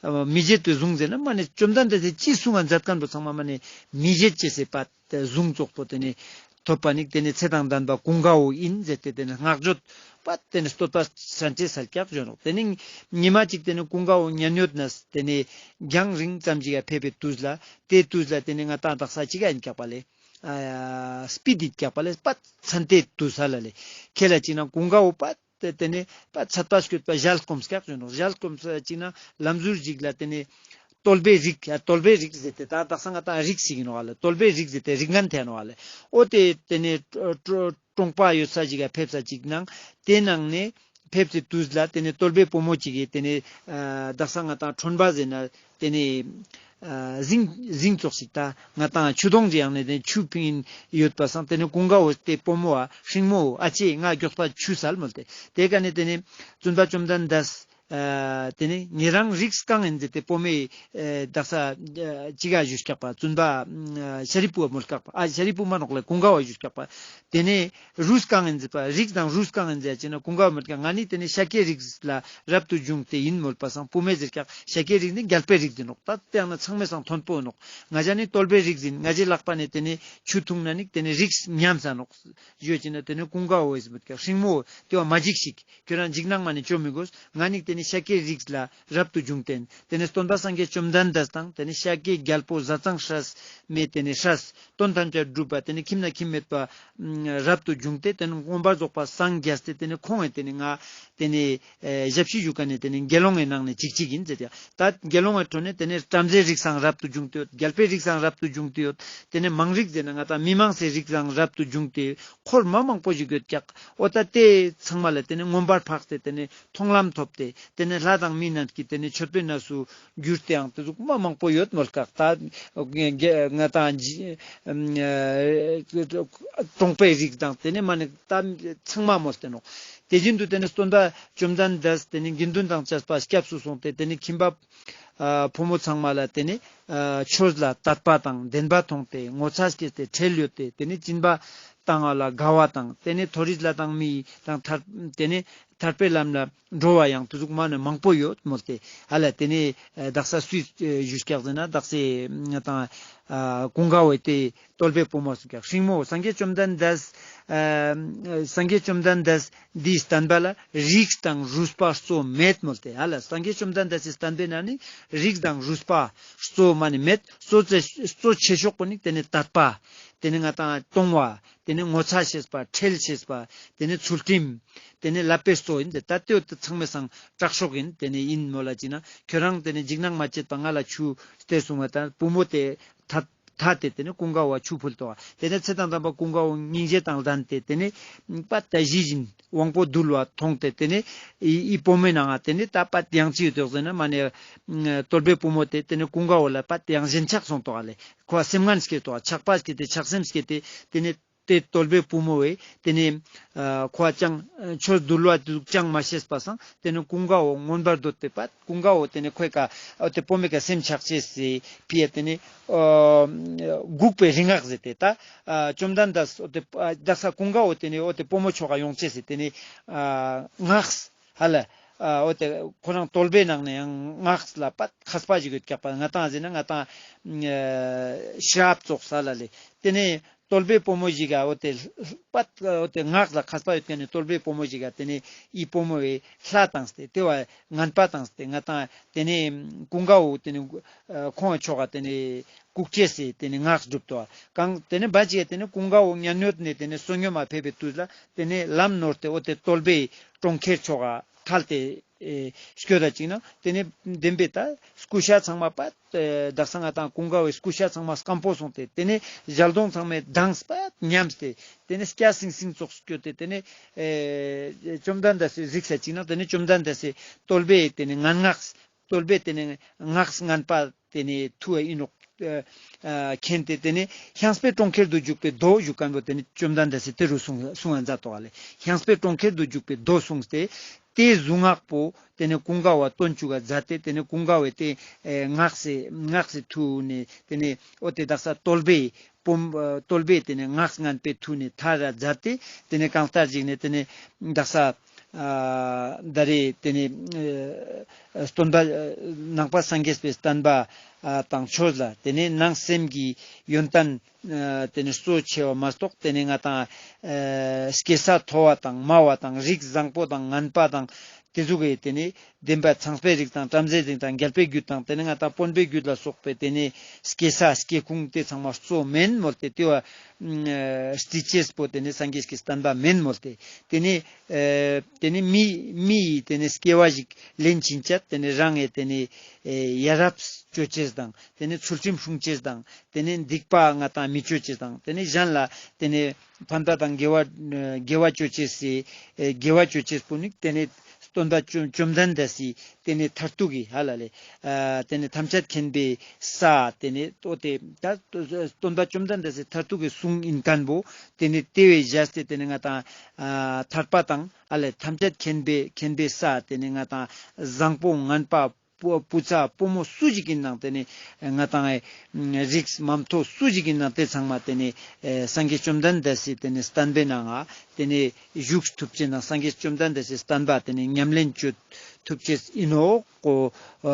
མི་བརྗེད་པའི་གཟུངས་ཟེར་ན་མ་ནེ་བཅོམ་ལྡན་འདས་སི་ཅི་གསུང་ང་མཛད་མཁན་པོ་ཚང་མ་མ་ནེ་མི་བརྗེད་ཅེས་སི་པ་གཟུངས་ཙོགས་པོ་ཏེ་ནེ་ཐོབ་པ་ནི་ཏེ་ནེ་ཚེ་དང་ལྡན་པ་ཀུན་དགའ་བོ་ཨིན་ཟེར་ཏེ་ཏེ་ནེ་བསྔགས་བརྗོད་པ་ཏེ་ནེ་བསྟོད་པ་སན་ཏེ་སལ་ཀྱག་ཞུ་ནོག། ཏེ་ནེ་ཉི་མ་ཅིག་ཏེ་ནེ་ཀུན་དགའ་བོ་མཉན་ཡོད་ནས་ཏེ་ནེ་རྒྱང་རིང་ཙམ་ཅིག་ག་ཕེབས་པའི་དུས་ལ་ཏེ་དུས་ལ་ཏེ་ནེ་ང་ཏང་དག་ས་ཅིག་ག་ཨིན་ཀྱག་པ་ལེ། ཨ་སྤི་ཏི་ཀྱག་པ་ལེ་པ་ཚན་ཏེ་དུས་ས་ལ་ལེ། ཁེ་ལ་ཅིག་ན་ཀུན་དགའ་བོ་པ་ཏེ་ཏེ་ནེ་པ་ཚད་པ་སྐྱོད་པ་ཞལ་སྐོམ་ཀྱག་ཞུ་ནོག། ཞལ་སྐོམ་ཅིག་ན་ལམ་ཟུར་ཞིག་ལ་ཏེ་ནེ་གྲོང་པའི་རིགས་ཡ་གྲོང་པའི་རིགས་ཟེར་ཏེ་ད་དག་ས་ང་ཏང་རིགས་ཤིག་ཨིན་ནོག་ལེ། གྲོང་པའི་རིགས་ཟེར་ཏེ་རིགས་ངན་ཐེ་ནོག་ལེ། འོ་ཏེ་ཏེ་ནེ་གྲོ་གྲོང་པ་ཡོད་ས་ཞིག་ག་ཕེབས་ས་ཅིག་ནང་ཏེ་ནང་ནེ་ཕེབས་སི་དུས་ལ་ཏེ་ནེ་གྲོང་པའི་བུ་མོ་ཅིག་གི་ཏེ་ནེ་ཨ་དག་ས་ང་ཏང་ཁྲོན་པ་ཟེར་ན་ཏེ་ནེ་ཨ་ཟིང་ཟིང་ཙོགས་ཤིག་ད་ང་ཏང་ཆུ་དོང་ཅིག་ཡང་ནེ་ཏེ་ཆུ་ཕིང་ཡོད་པ་སང་ཏེ་ནེ་ཀུན་དགའ་བོ་ཏེ་བུ་མོ་ཨ་སྲིང་མོ་ཨ་ཅེ་ང་མགྱོགས་པ་ཆུ་སལ་མོལ་ཏེ་ཏེ་ཀ་ནེ་ཏེ་ནེ་བཙུན་པ་བཅོམ་ལྡན་འདས་ ཨ་ཏེ་ནེ་ཉེ་རང་རིགས་གང་ཨིན་ཟེར་ཏེ་པོ་མོའི་ཨ་དག་ས་ཨ་ཅི་ག་ཞུས་ཀྱག་པ། བཙུན་པ་ཨ་ཤཱ་རིའི་བུ་མོལ་ཀྱག་པ། ཨ་ཤཱ་རིའི་བུ་མ་ནོག་ལེ། ཀུན་དགའ་བོ་ཞུས་ཀྱག་པ། ཏེ་ནེ་རུས་གང་ཨིན་ཟེར་པ། རིགས་དང་རུས་གང་ཨིན་ཟེར་ཅེ་ན་ཀུན་དགའ་བོ་མོལ་ཀྱག། ང་ནི་ཏེ་ནེ་ཤཱཀྱའི་རིགས་ལ་རབ་ཏུ་བྱུང་སྟེ་ཨིན་མོལ་པ་སང་བུ་མོས་ཟེར་ཀྱག། ཤཱཀྱའི་རིགས་ནི་རྒྱལ་པོའི་རིགས་ཨིན་ནོག། ད་ཏེ་ཡང་ན་ཚང་མའི་སང་མཐོན་པོ་ཨིན་ནོག། ང་ཞ་ནི་དོལ་པའི་རིགས་ཨིན། ང་ཞའི་ལག་པ་ནེ་ཏེ་ནེ་ཆུ་འཐུང་ན་ནི་ཏེ་ནེ་རིགས་ཉམས་ས་ནོག། ཞུ་ཅེ་ན་ཏེ་ནེ་ཀུན་དགའ་བོས་མོལ་ཀྱག། སྲིང་མོ་ཏེ་བོ་མ་འཇིགས་ཤིག། ཁྱོད་རང་འཇིགས་སྣང་མ་ནེ་ཅོ་མི་དགོས། ང་ནི་ཏེ་ནེ་ཤཱཀྱའི་རིགས་ལ་རབ་ཏུ་བྱུང་སྟེ་ཨིན། ཏེ་ནེ་སྟོན་པ་སངས་རྒྱས་བཅོམ་ལྡན་འདས་དང་ཏེ་ནེ་ཤཱཀྱའི་རྒྱལ་པོ་ཟས་གཙང་སྲས་མོའི་ཏེ་ནེ་སྲས་དོན་ཐམས་ཅད་གྲུབ་པ་ཏེ་ནེ་ཁྱིམ་ན་ཁྱིམ་མེད་པ་རབ་ཏུ་བྱུང་སྟེ་ཏེ་ནེ་མངོན་པར་རྫོགས་པ་སངས་རྒྱས་ཏེ་ཏེ་ནེ་ཁོང་ངི་ཏེ་ནེ་ང་ཏེ་ནེ་ཨེ་ཞབས་ཕྱི་ཞུ་ཁན་ནི་ཏེ་ནེ་དགེ་སློང་ངི་ནང་ནེ་ཅིག་ཅིག་ཨིན་ཟེར་ཏེ། ད་དགེ་སློང་ངི་ཁྲོད་ནེ་ཏེ་ནེ་བྲམ་ཟེའི་རིགས་སང་རབ་ཏུ་བྱུང་སྟེ་ཡོད། རྒྱལ་པོའི་རིགས་སང་རབ་ཏུ་བྱུང་སྟེ་ཡོད། ཏེ་ནེ་མང་རིགས་ཟེར་ན་ང་ཏང་མི་མང་སི་རིགས་སང་རབ་ཏུ་བྱུང་སྟེ་འཁོར་མ་མང་པོ་ཞིག་ཡོད་ཀྱག། འོ་ད་ཏེ་ཚང་མ་ལ་ཏེ་ནེ་མངོན་པར་འཕགས་ཏེ་ཏེ་ནེ་མཐོང་ལམ་ཐོབ་སྟེ་ཏེ་ནེ་ལྷ་དང་མི་རྣམས་ཀྱི་ཏེ་ནེ་མཆོད་པའི་གནས་སུ་གྱུར་ཏེའང་ཏེ་ཟུག་མ་མང་པོ་ཡོད་མོལ་ཀྱག། ད་ང་ཏང་གྲོང་པའི་རིགས་དང་ཏེ་ནེ་མ་ནེ་ད་ཚང་མ་མོལ་ཏེ་ནོག། དེ་བཞིན་དུ་ཏེ་ནེ་སྟོན་པ་བཅོམ་ལྡན་འདས་ཏེ་ནེ་དགེ་འདུན་དང་བཅས་པ་སྐྱབས་སུ་སོང་སྟེ་ཏེ་ནེ་ཁྱིམ་པ་ཨ་ཕོ་མོ་ཚང་མ་ལ་ཏེ་ནེ་ཨ་ཆོས་ལ་དད་པ་དང་ལྡན་པ་མཐོང་སྟེ་ངོ་ཚ་སྐྱེས་ཏེ་ཁྲེལ་ཡོད་དེ་ཏེ་ནེ་སྦྱིན་པ་བཏང་བ་ལ་དགའ་བ་དང་ཏེ་ནེ་མཐོ་རིས་ལྷ་དང་མི་དང་ཐར་ཏེ་ནེ་ཐར་པའི་ལམ་ལ་འགྲོ་བ་ཡང་ཏེ་ཟུག་མ་ནེ་མང་པོ་ཡོད་མོལ་ཏེ། ཧ་ལ་ཏེ་ནེ་ཨ་དག་ས་སུས་ཨ་ཞུས་ཀྱག་ཟེར་ན་དག་ས་ང་ཏང་ཨ་ཀུན་དགའ་བོས་ཏེ་དོལ་པའི་བུ་མོ་ཟེར་ཀྱག། སྲིང་མོ་སངས་རྒྱས་བཅོམ་ལྡན་འདས་ཨ་སངས་རྒྱས་བཅོམ་ལྡན་འདས་འདིའི་བསྟན་པ་ལ་རིགས་དང་རུས་པ་གཙོ་མེད་མོལ་ཏེ། ཧ་ལ་སངས་རྒྱས་བཅོམ་ལྡན་འདས་སི་བསྟན་པའི་ནང་ནེ་རིགས་དང་རུས་པ་གཙོ་མ་ནེ་མེད། གཙོ་ཆེ་གཙོ་ཆེ་ཤོས་པོ་ནི་ཏེ་ནེ་དད་པ་ཏེ་ནེ་ང་ཏང་གཏོང་བ་ཏེ་ནེ་ངོ་ཚ་ཤེས་པ་ཁྲེལ་ཤེས་པ་ཏེ་ནེ་ཚུལ་ཁྲིམས་ཏེ་ནེ་བསླབ་པའི་གཙོ་ཨིན་ཏེ། ད་ཏེ་བོ་ཏེ་ཚང་མའི་སང་དྲག་ཤོས་ཨིན། ཏེ་ནེ་ཨིན་མོལ་ལ་ཅིག་ན་ཁྱོད་རང་ཏེ་ནེ་འཇིགས་སྣང་མ་བྱེད་པ་ང་ལ་ཆུ་སྟེར་གསུངས་པ་དང་བུ་མོ་ཏེ་ཐད་ཐད་དེ་ཏེ་ནེ་ཀུན་དགའ་བོ་ཆུ་ཕུལ་ཏོ། ཏེ་ནེ་ཚེ་དང་ལྡན་པ་ཀུན་དགའ་བོ་སྙིང་རྗེ་དང་ལྡན་ཏེ་ཏེ་ནེ་པད་ད་ཞི་ཞིང་དབང་པོ་དུལ་བ་མཐོང་སྟེ་ཏེ་ནེ་ཨི་ཨི་བུ་མོའི་ནང་ང་ཏེ་ནེ་ད་པད་ཡང་ཅི་ཡོད་དོ་ཟེར་ན་མ་ནེ་དོལ་པའི་བུ་མོ་ཏེ་ཏེ་ནེ་ཀུན་དགའ་བོ་ལ་པད་ཡང་ཞེན་ཆགས་སོང་ཏོ་ལེ། ཁོ་སེམས་ངན་སྐྱེས་ཏོ། ཆགས་པ་སྐྱེས་ཏེ་ཆགས་སེམས་སྐྱེས་ཏེ་ཏེ་ནེ་ཏེ་དོལ་པའི་བུ་མོ་བོས་ཏེ་ནེ་ཨ་ཁོ་ཅང་ཆོས་འདུལ་བ་དེ་ཟུག་ཅང་མ་ཤེས་པ་སང་ཏེ་ནེ་ཀུན་དགའ་བོ་མངོན་པར་འདོད་དེ་པད་ཀུན་དགའ་བོ་ཏེ་ནེ་ཁོའི་ཀ་འོ་ཏེ་བུ་མོའི་ཀ་སེམས་ཆགས་ཅེས་སི་ཕི་ཡ་ཏེ་ནེ་ཨ་འགུགས་པའི་རིག་སྔགས་ཟེར་ཏེ་ད་ཨ་བཅོམ་ལྡན་འདས་འོ་ཏེ་ཨ་དག་ས་ཀུན་དགའ་བོ་ཏེ་ནེ་འོ་ཏེ་བུ་མོ་ཕྱོགས་ཀ་ཡོང་ཅེས་སི་ཏེ་ནེ་ཨ་སྔགས་ཧ་ལ་ཨ་འོ་ཏེ་ཁོ་རང་དོལ་པའི་ནང་ནེ་ཡང་སྔགས་ལ་པད་མཁས་པ་ཞིག་ཡོད་ཀྱག་པ། ང་ཏང་ཟེར་ན་ང་ཏང་ཨ་ཤྲཱཔ་ཙོགས་ས་ལ་ལེ། ཏེ་ནེ་དོལ་པའི་བུ་མོ་ཞིག་ག་འོ་ཏེ་པད་འོ་ཏེ་སྔགས་ལ་མཁས་པ་ཡོད་ཁན་ནི་དོལ་པའི་བུ་མོ་ཞིག་ག་ཏེ་ནེ་ཨི་བུ་མོ་བོའི་ལྷ་བཏང་སྟེ་ཏེ་བོ་ངན་པ་བཏང་སྟེ་ང་ཏང་ཏེ་ནེ་ཀུན་དགའ་བོ་ཏེ་ནེ་ཁོང་ཕྱོགས་ག་ཏེ་ནེ་བཀུག་ཅེས་སི་ཏེ་ནེ་སྔགས་སྒྲུབ་ཏོ། གང་ཏེ་ནེ་བ་ཅིག་ག་ཏེ་ནེ་ཀུན་དགའ་བོ་མཉན་ཡོད་ནེ་ཏེ་ནེ་བསོད་སྙོམས་མ་ཕེབས་པའི་དུས་ལ་ཏེ་ནེ་ལམ་ནོར་ཏེ་འོ་ཏེ་དོལ་པའི་གྲོང་ཁྱེར་ཕྱོགས་ག་ཐལ་ཏེ་ཨེ་སྐྱོད་ད་ཅིག་ན་ཏེ་ནེ་བདེན་པའི་ད་སྐུ་ཤ་ཚང་མ་པད་ཨེ་དག་ས་ང་ཏང་ཀུན་དགའ་བོའི་སྐུ་ཤ་ཚང་མ་སྐམ་པོ་སོང་སྟེ་ཏེ་ནེ་ཞལ་གདོང་ཚང་མའི་མདངས་པད་ཉམས་ཏེ་ཏེ་ནེ་སྐྱ་སིང་སིང་ཙོགས་སྐྱོད་དེ་ཏེ་ནེ་ཨེ་བཅོམ་ལྡན་འདས་སི་གཟིགས་ས་ཅིག་ན་ཏེ་ནེ་བཅོམ་ལྡན་འདས་སི་དོལ་པའི་ཏེ་ནེ་ངན་སྔགས་དོལ་པའི་ཏེ་ནེ་སྔགས་ངན་པ་ཏེ་ནེ་ཐུ་བ་ཨིན་ནོག་ཨ་མཁྱེན་ཏེ་ཏེ་ནེ་ཤངས་པའི་གྲོང་ཁྱེར་དུ་འཇུག་པའི་མདོ་ཞུ་ཁན་བོ་ཏེ་ནེ་བཅོམ་ལྡན་འདས་སི་ཏེ་རུ་གསུང་གསུང་ང་མཛད་དོ་ལེ། ཤངས་པའི་གྲོང་ཁྱེར་དུ་འཇུག་པའི་མདོ་གསུངས་ཏེ་ཏེ་གཟུངས་སྔགས་པོ་ཏེ་ནེ་ཀུན་དགའ་བོ་སྟོན་བཅུག་ག་མཛད་དེ་ཏེ་ནེ་ཀུན་དགའ་བོའི་ཏེ་ཨེ་སྔགས་སི་སྔགས་སི་ཐུ་ནེ་ཏེ་ནེ་འོ་ཏེ་དག་ས་དོལ་པའི་བུམ་ཨ་དོལ་པའི་ཏེ་ནེ་སྔགས་ངན་པའི་ཐུ་ནེ་ཐར་ར་མཛད་དེ་ཏེ་ནེ་གང་ལྟར་ཞིག་ནེ་ཏེ་ནེ་དག་ས་ཨ་ད་རེ་ཏེ་ནེ་ཨ་སྟོན་པ་ཨ་ནང་པ་སངས་རྒྱས་པའི་བསྟན་པ་ཨ་དང་ཆོས་ལ་ཏེ་ནེ་ནང་སེམས་ཀྱི་ཡོན་ཏན་ཨ་ཏེ་ནེ་གཙོ་ཆེ་བ་མ་གཏོགས་ཏེ་ནེ་ང་ཏང་ཨ་སྐྱེ་ས་མཐོ་བ་དང་དམའ་བ་དང་རིགས་བཟང་པོ་དང་ངན་པ་དང་ཏེ་ཟུག་གི་ཏེ་ནེ་བདེན་པ་ཚངས་པའི་རིགས་དང་བྲམ་ཟེའི་རིགས་དང་རྒྱལ་པོའི་རྒྱུད་དང་ཏེ་ནེ་ང་ཏང་དཔོན་པོའི་རྒྱུད་ལ་སོགས་པའི་ཏེ་ནེ་སྐྱེ་ས་སྐྱེ་ཁུངས་ཏེ་ཚང་མ་གཙོ་མེན་མོལ་ཏེ་ཏེ་བ་ཨ་རྩི་ཅེས་པོ་ཏེ་ནེ་སངས་རྒྱས་ཀྱི་བསྟན་པ་མེན་མོལ་ཏེ་ཏེ་ནེ་ཨ་ཏེ་ནེ་མི་མི་ཡི་ཏེ་ནེ་སྐྱེ་བ་ཞིག་ལེན་ཕྱིན་ཆད་ཏེ་ནེ་རང་ངི་ཏེ་ནེ་ཨེ་ཡ་རབས་ཅོ་ཅེས་དང་ཏེ་ནེ་ཚུལ་ཁྲིམས་སྲུང་ཅེས་དང་ཏེ་ནེ་སྡིག་པ་ང་ཏང་མི་ཅོ་ཅེས་དང་ཏེ་ནེ་གཞན་ལ་ཏེ་ནེ་ཕན་པ་དང་དགེ་བ་དགེ་བ་ཅོ་ཅེས་སི་ཨེ་དགེ་བ་ཅོ་ཅེས་པོ་ནི་ཏེ་ནེ་ སྟོན་པ་བཅོམ་བཅོམ་ལྡན་འདས་སི་ཏེ་ནེ་མཐར་ཐུག་གི་ཧ་ལ་ལེ། ཨ་ཏེ་ནེ་ཐམས་ཅད་མཁྱེན་པའི་ས་ཏེ་ནེ་ཏོ་ཏེ་ད་སྟོན་པ་བཅོམ་ལྡན་འདས་སི་མཐར་ཐུག་གི་གསུང་ཨིན་ཁན་བོ་ཏེ་ནེ་ཏེ་བས་བཞག་སྟེ་ཏེ་ནེ་ང་ཏང་ཨ་ཐར་པ་དང་ཨ་ལེ་ཐམས་ཅད་མཁྱེན་པའི་མཁྱེན་པའི་ས་ཏེ་ནེ་ང་ཏང་བཟང་པོ་ངན་པ་བུ་བུ་ཚ་བུ་མོ་སུ་ཞིག་ཨིན་ནང་ཏེ་ནེ་ང་ཏང་ཨེ་རིགས་མ་མཐོ་སུ་ཞིག་ཨིན་ནང་ཏེ་ཚང་མ་ཏེ་ནེ་ཨེ་སངས་རྒྱས་བཅོམ་ལྡན་འདས་སི་ཏེ་ནེ་བསྟན་པའི་ནང་ང་ཏེ་ནེ་བཞུགས་ཐུབ་ཅེས་ནང་སངས་རྒྱས་བཅོམ་ལྡན་འདས་སི་བསྟན་པ་ཏེ་ནེ་ཉམས་ལེན་ཅོ་ཐུབ་ཅེས་ཨིན་ནོག་གོ། ཨ་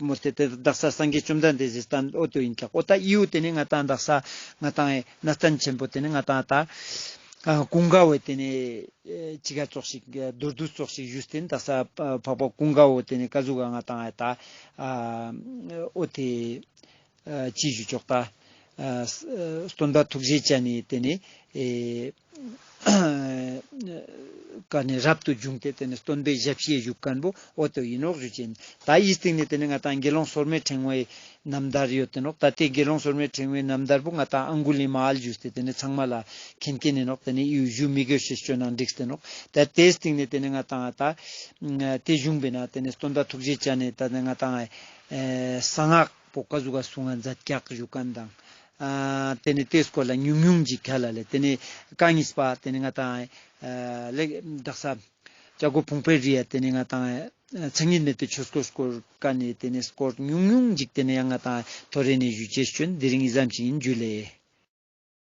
མོ་ཏེ་ཏེ་དག་ས་སངས་རྒྱས་བཅོམ་ལྡན་འདས་སི་བསྟན་འོ་ཏོ་ཨིན་ཀྱག། འོ་ད་ཨི་བོ་ཏེ་ནེ་ང་ཏང་དག་ས་ང་ཏང་ཨེ་གནས་བརྟན་ཆེན་པོ་ཏེ་ནེ་ང་ཏང་ད་ཨ་ཀུན་དགའ་བོ་ཏེ་ནེ་ཨེ་ཅི་ག་ཙོགས་ཤིག་མདོར་བསྡུས་ཙོགས་ཤིག་ཞུས་ཏེ་དག་ས་འཕགས་པ་ཀུན་དགའ་བོ་ཏེ་ནེ་ཀ་ཟུག་ག་ང་ཏང་ཨེ་ད་ཨ་འོ་ཏེ་ཨ་ཅི་ཞུ་ཆོག་ད་ཨ་སྟོན་པ་ཐུགས་རྗེ་ཅན་ནི་ཏེ་ནེ་ཨེ་ཀ་ནེ་རབ་ཏུ་བྱུང་སྟེ་ཏེ་ནེ་སྟོན་པའི་ཞབས་ཕྱི་ཞུ་ཁན་བོ་འོ་ཏོ་ཨིན་ནོག་ཞུ་ཅེན། ད་ཨི་སྟིང་ནེ་ཏེ་ནེ་ང་ཏང་དགེ་སློང་སོར་མོའི་ཕྲེང་བའི་རྣམ་ཐར་ཡོད་ཏེ་ནོག། ད་ཏེ་དགེ་སློང་སོར་མོའི་ཕྲེང་བའི་རྣམ་ཐར་བོ་ང་ཏང་ཨང་གུ་ལི་མ་ལ་ཞུས་ཏེ་ཏེ་ནེ་ཚང་མ་ལ་མཁྱེན་མཁྱེན་ནི་ནོག། ཏེ་ནེ་ཨི་བོ་ཞུ་མི་དགོས་ཤེས་ཅོ་ནང་འགྲིག་སྟེ་ནོག། ད་ཏེ་སྟིང་ནེ་ཏེ་ནེ་ང་ཏང་ད་ཏེ་གཞུང་པའི་ནང་ཏེ་ནེ་སྟོན་པ་ཐུགས་རྗེ་ཅན་ནི་ད་ང་ཏང་ཨེ་གསང་སྔགས་པོ་ཀ་ཟུག་ག་གསུང་ང་མཛད་ཀྱག་ཞུ་ཁན་དང་། ཨ་ཏེ་ནེ་ཏེ་སྐོར་ལ་ཉུང་ཉུང་ཅིག་ཁ་ལ་ལེ། ཏེ་ནེ་ཀ་ཉིས་པ་ཏེ་ནེ་ང་ཏང་ཨ་ལེ་དག་ས་བྱ་རྒོད་ཕུང་པོའི་རི་ཡ་ཏེ་ནེ་ང་ཏང་ཨ་མཚན་ཉིད་མེད་པའི་ཆོས་འཁོར་སྐོར་ཀ་ནེ་ཏེ་ནེ་སྐོར་ཉུང་ཉུང་ཅིག་ཏེ་ནེ་ཡང་ང་ཏང་ཐོ་རེ་ནེ་ཞུ་ཅེས་ཅོན། དེ་རིང་ཨི་ཙམ་ཞིག་ཨིན། ཇུ་ལེ།